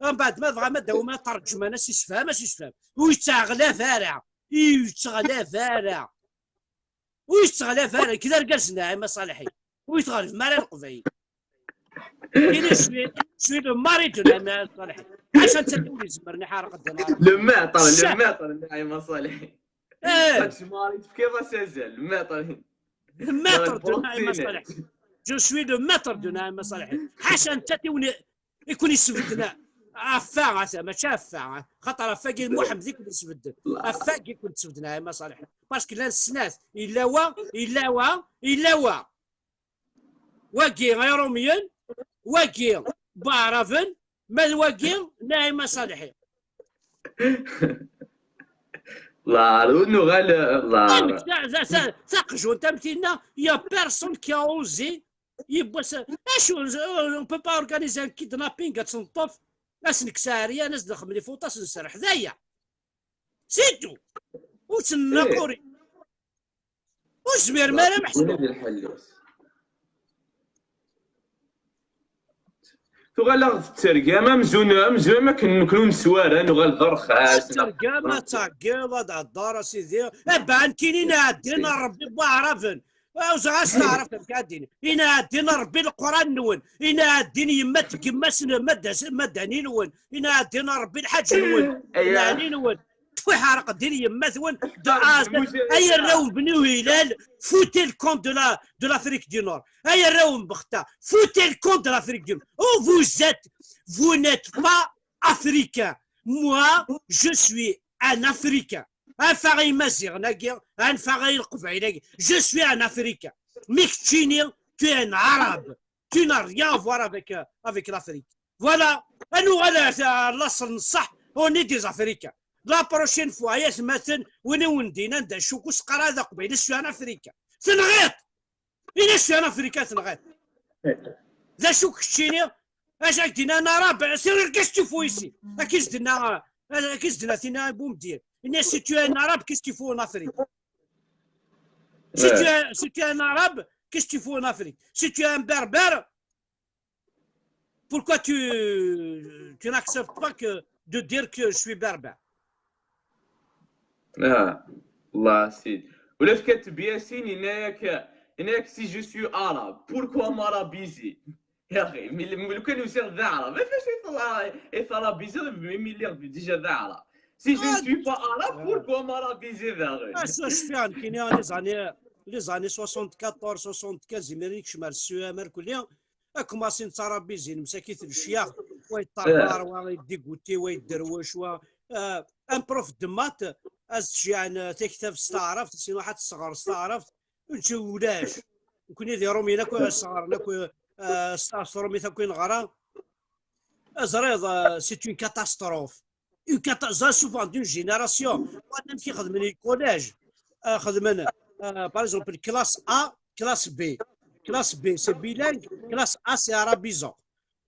mbeɛd ma dɣa ma d-awim aṭerǧman, ad s-isefhem, ad s-isefhem. Ur yettɣlaf ara. Ur yettɣlaf ara. Ur yettɣlaf ara. Kra argaz n Naɛima Ṣaleḥi. Ur yettɣlaf ara Leqbayel. Kini je suis, je suis le mari de Naɛima Ṣaleḥi. Ḥaca netta ur izemren iḥarq ddin. Le maître, le maître n Naɛima Ṣaleḥi. Eh. Ḥaǧ Mari, tefkiḍ-as azal, le maître. Le maître de Naɛima Ṣaleḥi. Je suis le maître de Naɛima Ṣaleḥi. Ḥaca netta i wen-, i kun-isbedden. Affa, ata, mačči affa, xaṭer affagi d Muḥemmed i kun-isbedden. Affagi i kun-tesbedden Naɛima Ṣaleḥi. Parce que llan snat, yella wa, yella wa, yella wa. Wagi Iṛumiyen, wagi Baɛraben, ma d wagi Naɛima Ṣaleḥi. Lar, ur nuɣal, lar. Taqjunt am tinna, il y a personne qui a osé, yiwwas, acu, on peut pas organiser un kidnapping, ad tt-neṭṭef, ad s-nekkes aɛeryan, ad s-d-nexdem les photos, ad s-nserreḥ, d aya. C'est tout. Ur tt-nnaqquri. Ur zmiren ara meḥsub. Tuɣal-aɣ tettergam amzun, amzun am akken nekkni ur neswi ara, nuɣal d arxas. Tettergam, ad tɛeggiḍ, ad d-thedder, a sidi. Abɛa nekkini nɛeddi, neṛebbi n waɛraben. Awzeɣ-as taɛrabt amek ad d-ini. Ina ɛeddin Rebbi leqran-nwen. Ina ɛeddin yemma tgemma-s n madda-s-, madani-nwen. Ina ɛeddin Rebbi lḥaǧ-nwen. Ina ɛni-nwen. Tfuḥ ɛreq din yemma-twen. De A à Z. Ay arraw n Bni Hilal, foutez le camp de la, de l'Afrique du Nord. Ay arraw n Bexta, foutez le camp de l'Afrique du Nord. Oh, vous êtes, vous n'êtes pas africain. Moi, je suis un Africain. Anef-aɣ i Imaziɣen-agi, anef-aɣ i Leqbayel-agi. Je suis un Africain. Mais keččini, tu es un Arabe. Tu n'as rien à voir avec, euh, avec l'Afrique. Voilà. Ad nuɣal ar, ar laṣel n ṣṣeḥ, on est des Africains. La prochaine fois, ay atmaten, win i wen-d-inan d acu-k, ur s-qqar ara d Aqbayli, je suis un Africain. Tenɣiḍ! Ini-as, je suis un Africain, tenɣiḍ. D acu keččini? Acu ak-d-yenna un Arabe? C'est qu'est-ce que tu fous ici? Ak-is-d-tenna, ak-is-d-tenna tina Boumediene. Ini-as, si tu es un Arabe, qu'est-ce que tu fous en Afrique? Si tu es, si tu es un Arabe, qu'est-ce que tu fous en Afrique? Si tu es un Berbère, pourquoi tu, tu n'acceptes pas que de dire que je suis Berbère? Ah, Allah, Sidi. Ou le fait que Biasine, il n'est que, il n'est que si je suis arabe, pourquoi m'arabiser? يا أخي، mais le, le, كان يصير ذا عرب. ما فيش يطلع، يطلع بيزيد، mais il est déjà ذا عرب. Si je ne suis pas arabe, pourquoi m'arabiser ذا غير؟ Ah, ça, je fais un Kenya, les années, les années soixante-quatorze, soixante-quinze, يمرين كشمال السوامر كلها. Commencé nettarabizi, nemsakit lecyax, wa yeṭṭerḍer, wa yeddigguti, wa yedderwec, wa, euh, un prof de maths, ad s-tjeyɛen, euh, taktabt s taɛrabt, sin waḥed tesɣer s taɛrabt, ulac. Nekni d Iṛumyen akk, sɣaren akk, euh, s, s tṛumit akk i neɣra. Ẓriɣ, euh, c'est une catastrophe. Une catastrophe, souvent d'une génération. Anamek i xedmen les collèges, euh, xedmen, euh, par exemple, classe A, classe B. Classe B, c'est bilingue, classe A, c'est arabisant.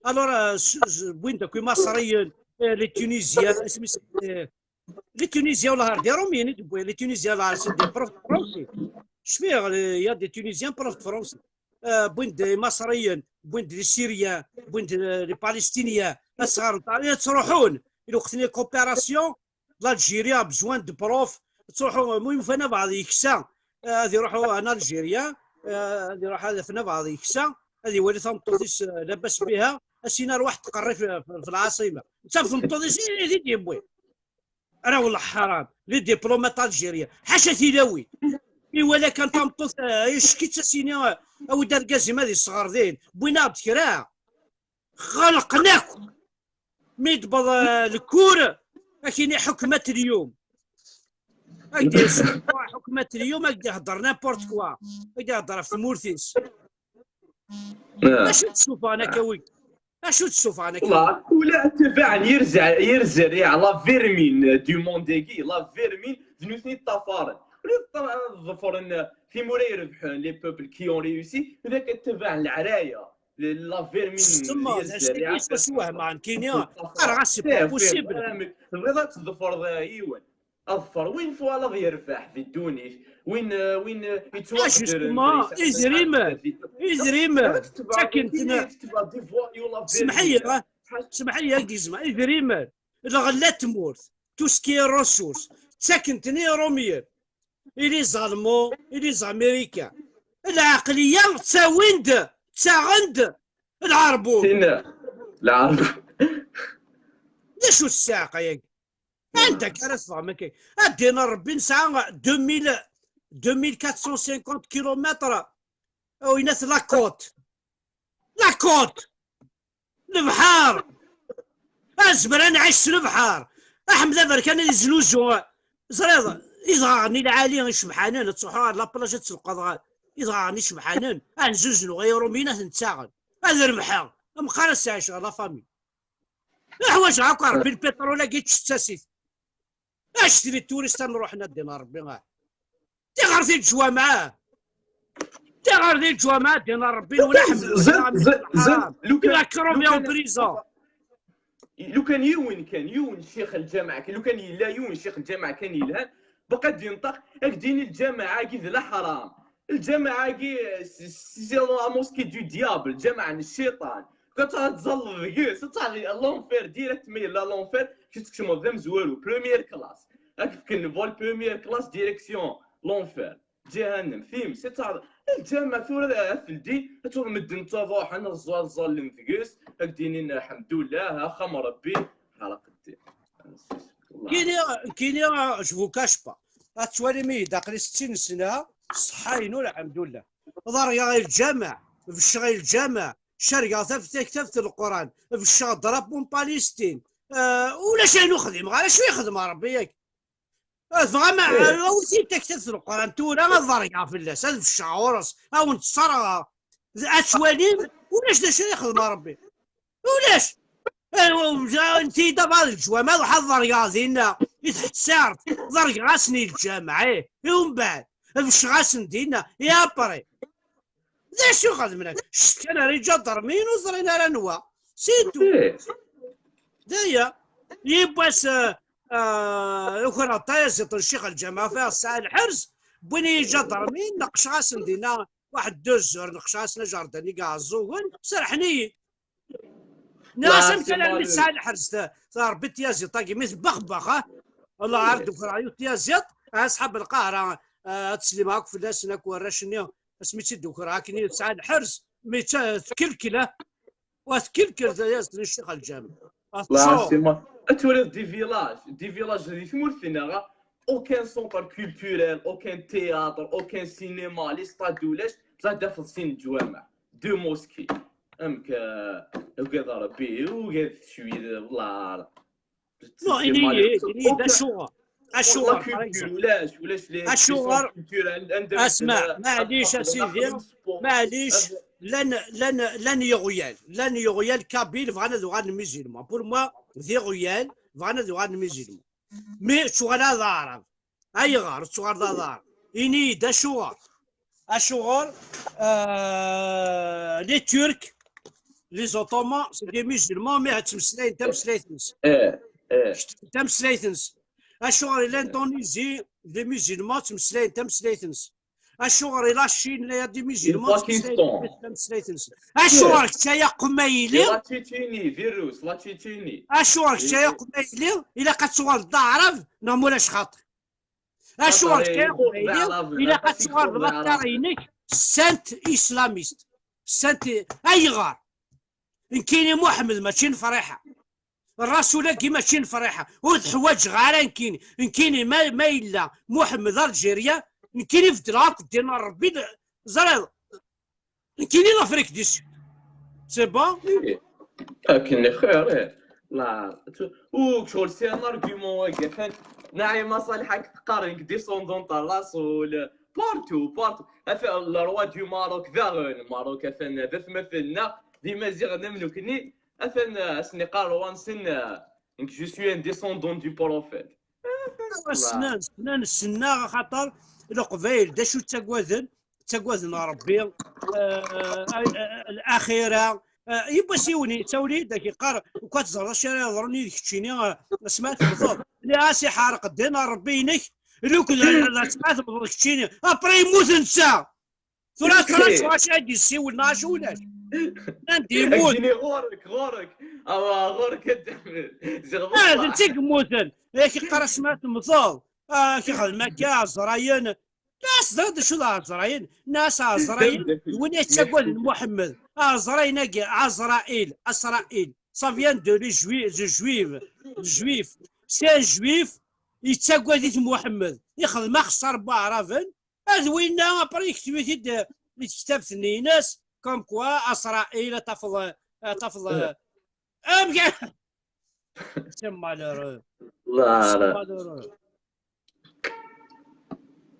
Alors, euh, s-, s-, wwin-d akk Imaṣriyen, euh, les Tunisiens, isem-is, euh, les Tunisiens, la des Romains, les Tunisiens, là, c'est des profs de français. Je fais, euh, il y a des Tunisiens profs de français. Euh, wwin-d Imaṣriyen, wwin-d les Syriens, wwin-d, euh, les Palestiniens, asɣar n Ṭṭalyan ttruḥun, i lweqt-nni coopération, l'Algérie a besoin de profs, ttruḥu, المهم, ufan abɛaḍ yeksa, euh, ad iruḥu en Algérie, euh, ad iruḥ ad afen abɛaḍ yeksa, ad iwali tameṭṭut-is, euh, labas biha, as-yini arwaḥ tqerri fi, fi, fi lɛaṣima. Netta d tmeṭṭut-is i, i t-id-yewwi. Arraw n lḥaram, les diplomates algériens, ḥaca tilawin. Iwala kan tameṭṭut, euh, icekk-itt, as-yini, euh, awi-d argaz-im ad yesɣer din. Wwin-aɣ-d kra. Ɣelqen akk. Mi d-tewweḍ, euh, le cours, ad k-yini حكمة اليوم. Ad k-d-yas حكمة اليوم, ad k-d-ihedder n'importe quoi. Ad k-d-ihedder ɣef tmurt-is. Acu d-ssufɣen akka wigi? Acu d-ssufɣen akka wigi? Ula ttabaɛen yir zzer-, yir zerriɛa, la vermine du monde-agi, la vermine, d nutni i ṭṭafaren. Ula ḍefren timura irebḥen, les peuples qui ont réussi, ula ttabaɛen leɛraya, la vermine, yir zerriɛa. Teswehmeɣ nekkini, qqareɣ-as c'est pas possible. Tebɣiḍ ad tḍefreḍ yiwen. Aḍfer win twalaḍ yerbeḥ di ddunit, win, win, ah, justement, idrimen, idrimen, ttaken-ten. Semḥ-iyi, semḥ-iyi, a Gizma, idrimen, lɣella n tmurt, tout ce qui est ressources, ttaken-ten i Iṛumyen, i les Allemands, i les Américains. Lɛeqliya ttawin-d, ttaɣen-d Lɛerbuy. Lɛerb. D acu ssiɛqa-yagi? Anda akka ara teffɣem akka? Ad d-iniɣ Rebbi nesɛa deux mille, deux mille quatre cent cinquante kilomètres, winat la côte. La côte! Lebḥer! Azmer ad nɛic s lebḥer! Aḥmed Aberkan ad iznuzu, ẓriɣ, idɣaɣen i lɛali icebḥanen, ad truḥeḍ ɣer la plage ad tleqqeḍ ɣer idɣaɣen icebḥanen, ad nzuznu, ay Iṛumyen ad ten-ttaɣen. Ad rebḥeɣ! Ameqqar ad sɛiceɣ la famille. Ḥwaǧeɣ akk Rebbi lpiṭrul-agi, ččet-as-it. Actri turist ad nruḥen ad d-iniɣ Rebbi, ah. Tiɣer di leǧwameɛ. Tiɣer di leǧwameɛ ad d-iniɣ Rebbi, wala ḥemmel, wala ɣamil, ḥaram. Il a crevé en prison. Lukan yiwen kan, yiwen ccix lǧameɛ, lukan yella yiwen ccix lǧameɛ kan yelhan, baqa d-yenṭeq, ad d-yini lǧameɛ-agi d leḥram. Lǧameɛ-agi, c'est la mosquée du diable, lǧameɛ n cciṭan. Quand tu as l'enfer direct, mais là l'enfer, tu te l'enfer, première classe. Ak fken vol première classe direction l'enfer. ǧahannem, times, ad teɛreḍ. Lǧameɛ tura ad teldi, ad tuɣ medden ttaḍuḥen, ad ẓẓal-, ẓẓallen deg-s, ad d-inin, "Lḥemdullah, axxam Rebbi, ḥraq ddin." Kini, kini, je vous cache pas. Ad twalim-iyi-d aql-i settin sna, ṣṣeḥḥa-inu, lḥemdullah. Ḍergeɣ i lǧameɛ, becceɣ i lǧameɛ, cergeɣ taf-, taktabt n Leqran, becceɣ drapeau n Palestine. Eh, ulac ayen ur xdimeɣ ara, acu ixdem Rebbi yak? Eh, tebɣam, eh, awit-iyi-d taktabt n Leqran tura, ad ḍergeɣ fell-as, ad becceɣ ɣur-s, ad wen-tt-sserɣeɣ. Ad twalim, ulac d acu ara yexdem Rebbi. Ulac. Eh, nti d abad leǧwam, ad ḥad ḍergeɣ dinna, i tḥettirt, ḍergeɣ-asen i lǧameɛ, eh, i umbeɛd, ad becceɣ-asen dinna, i après. D acu xedmen? Cetkan ar iǧadarmiyen ur ẓrin ara anwa. C'est tout. D aya. Yiwwas, eh, eh, ukreɣ tayaziḍt n ccix lǧameɛ, fiɣ tesɛa lḥerz, wwin-iyi iǧadarmiyen, neqceɣ-asen dinna waḥed deux heures, neqceɣ-asen ajerdan i iɛeẓẓugen, serḥen-iyi. Nniɣ-as, amek alarmi tesɛa lḥerz ta-, ta Rebbi tyaziḍt-agi, mi tbexbex, ha? Wallah, ar d-ukreɣ yiwet tyaziḍt, a Asḥab Lqahra, eh, ad teslim akk fell-asen, akk warrac-nni, asmi tt-id-ukreɣ akken i tesɛa lḥerz, mi tt-, tkelkel, ha? Wa tkelkel tayaziḍt n ccix lǧameɛ. Ad La tṣuɣ. Sima, ad turiḍ des villages, des villages di tmurt-nneɣ, aucun centre culturel, aucun théâtre, aucun cinéma, les stades ulac, ẓad tafeḍ sin ǧwameɛ, deux mosquées. Amek, eh, ugad Rebbi, ugad cwi, la. Non, ini-yi-d, ini-yi-d acuɣer. Acuɣer, par exemple. Ulac, ulac les Acuɣer? Culture, anda Asma, maɛlic a sidi, maɛlic, llan, llan, llan yeɣyal, llan yeɣyal kabyle bɣan ad uɣalen musulman. Pour moi, d iɣyal bɣan ad uɣalen musulman. Mais ur ttuɣal ara d aɛrab. Ayɣer ur ttuɣal d aɛrab? Ini-yi-d acuɣer. Acuɣer, euh, les Turcs, les Ottomans, c'est des musulmans, mais ad ttmeslayen tameslayt-nsen. Eh, eh. Tameslayt-nsen. Acuɣer i l'Indonésie, des musulmans, ttmeslayen tameslayt-nsen. Acuɣer i la Chine, la des musulmans, Pakistan. Ttmeslayen tameslayt-nsen. Acuɣer kečč ay aqmayli, La Tchétchénie, virus, la Tchétchénie. acuɣer kečč ay aqmayli, ilaq ad tuɣaleḍ d aɛrab, neɣ mulac xaṭi? Acuɣer kečč ay aqmayli, ilaq ad tuɣaleḍ la terre-inek sainte islamiste? Sainte, ayɣer? Nekkini Muḥemmed mačči n Friḥa. Rrasul-agi mačči n Friḥa. Ur t-ḥwaǧeɣ ara nekkini. Nekkini ma, ma yella Muḥemmed Algérien, nekkini beddleɣ akk ddin n Rebbi. Ẓriḍ, nekkini d Afrique du Sud. C'est bon? Eh, akken xir, eh. La, tu, ou, tu le sais, un argument, eh, atan, Naïma Salih, ak teqqar, nekk descendant n Rasoul, partout, partout. Atan, le roi du Maroc, daɣen, Maroc, atan, d atmaten-nneɣ, d imaziɣen am nekni, atan, eh, asen-iqqar roi-nsen, eh, nekk, je suis un descendant du prophète. Snan, snan, snan, axaṭer Leqbayel d acu ttagaden? Ttagaden Rebbi, eh, eh, laxira. Eh, yiwwas yiwen yettawel-iyi-d, ak-iqqar, ukan teẓreḍ acu ara yeḍrun yid keččini, eh, asma temmteḍ. Nniɣ-as iḥerq ddin n Rebbi-inek, lukan d asma temmteḍ keččini, après yemmut netta. Tura traǧu acu ad d-yessiwel neɣ acu ulac. Anda yemmut? Ɣur-k, ɣur-k. Awa, ɣur-k ad d-tḥemmel. Ziɣ d Ah, d netta i yemmuten. Yak iqqar-as ma temmteḍ. Ah, ak ixdem akka, ɛezrayen. Nas d acu d ɛezrayen? Nas ɛezrayen, d win yettaggaden Muḥemmed. Ɛezrayen-agi, Azraïl, Asraïl. Ça vient de les Juifs, de Juifs, de Juifs. C'est un Juif, yettagad-it Muḥemmed. Ixdem axeṣṣar n waɛraben. Ad winna, après, yekteb-it-id, eh, di tektabt-nni-ines, comme quoi, Asraïl, ad tafeḍ, eh, ad tafeḍ, eh, amek? C'est malheureux. C'est malheureux.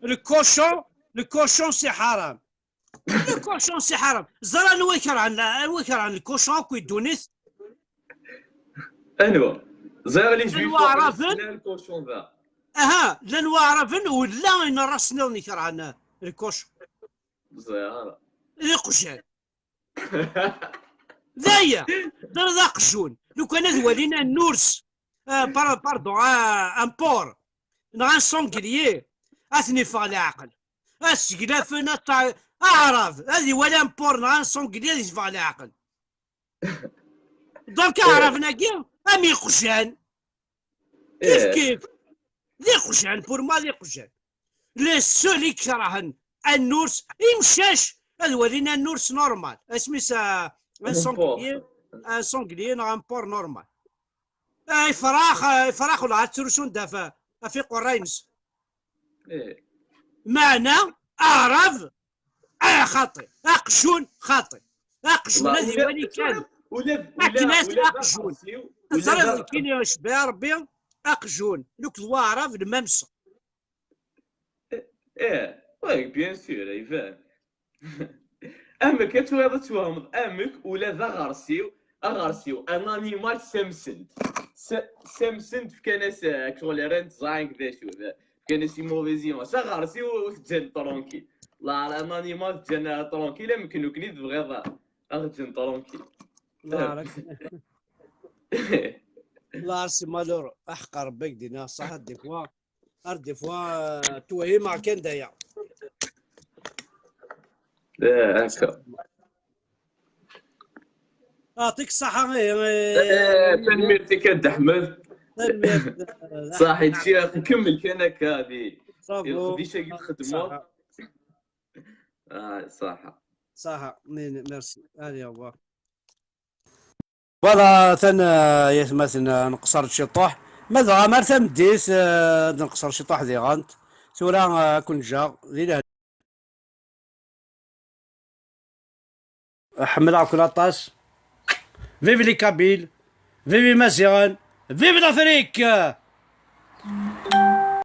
Le cochon, le cochon, c'est haram. Le cochon, c'est haram. Ẓer anwa ikerhen, anwa ikerhen le cochon akk i ddunit? Anwa? Ẓriɣ les Juifs Anwa Ɛraben? Le cochon da. Aha, llan waɛraben, wala in ras-nniḍen ikerhen le cochon. Ẓriɣ ara. D iqjan. D aya. D aqjun. Lukan ad walin un ours, euh, par-, pardon, un, un porc, neɣ un sanglier, ad ten-iffeɣ leɛqel. Ad seglafen, ad ta-, aɛrab, ad iwali un porc neɣ un sanglier, ad iffeɣ leɛqel. Donc, aɛraben-agi, am iqjan. Kif kif. D iqjan, pour moi, d iqjan. Le seul i ikerhen annurs, imcac ad walin annurs normal. Asmi-s, euh, un sanglier, un sanglier neɣ un porc normal. Ah, ifrax, ah, ifrax ula ad ttrusun-d ɣef, ɣef iqerray-nsen. Meɛna aɛrab, ah, xaṭi. Aqjun xaṭi. Aqjun ad iwali kan. Akken ad aqjun. Teẓriḍ nekkini, cbiɣ Rebbi, aqjun nekk d waɛrab d mamsa. Eh, ouais, bien sûr, iban. Amek ad turiḍ ad twehmeḍ amek ula d aɣersiw, aɣersiw, un animal samsent. Sa-, samsent, fkan-as, eh, akken ur d acu, fkan-as i mauvais image. Aɣersiw ur t-ǧǧan tranquille. La, un animal ǧǧan, eh, tranquille, amek nekni tebɣiḍ a, a ɣ-ǧǧen tranquille. La, c'est malheureux. Aḥeqq Rebbi ak-d-iniɣ ṣṣaḥa, des fois, ar des fois, euh, ttwehhimeɣ kan d aya. Eh, akka. Yeɛṭik ṣṣaḥa, eh, eh, eh, tanemmirt-ik a Dda Ḥmed. Tanemmirt, eh, ṣaḥit, Ḥmed. Kemmel kan akka, di, bravo. Leqdic-agi txedmeḍ. Ṣaḥa. Ah, ṣaḥa. Ṣaḥa, merci. Allez, au revoir. Voilà, atan, eh, yatmaten, eh, nqeṣṣer-d ciṭuḥ. Ma dɣa mar tameddit, eh, ad nqeṣṣer ciṭuḥ diɣen. Tura, eh, ad ken-ǧǧeɣ di lehna. Ḥemmleɣ-ken aṭas. Vive les Kabyles, vive Imaziɣen, vive l'Afrique!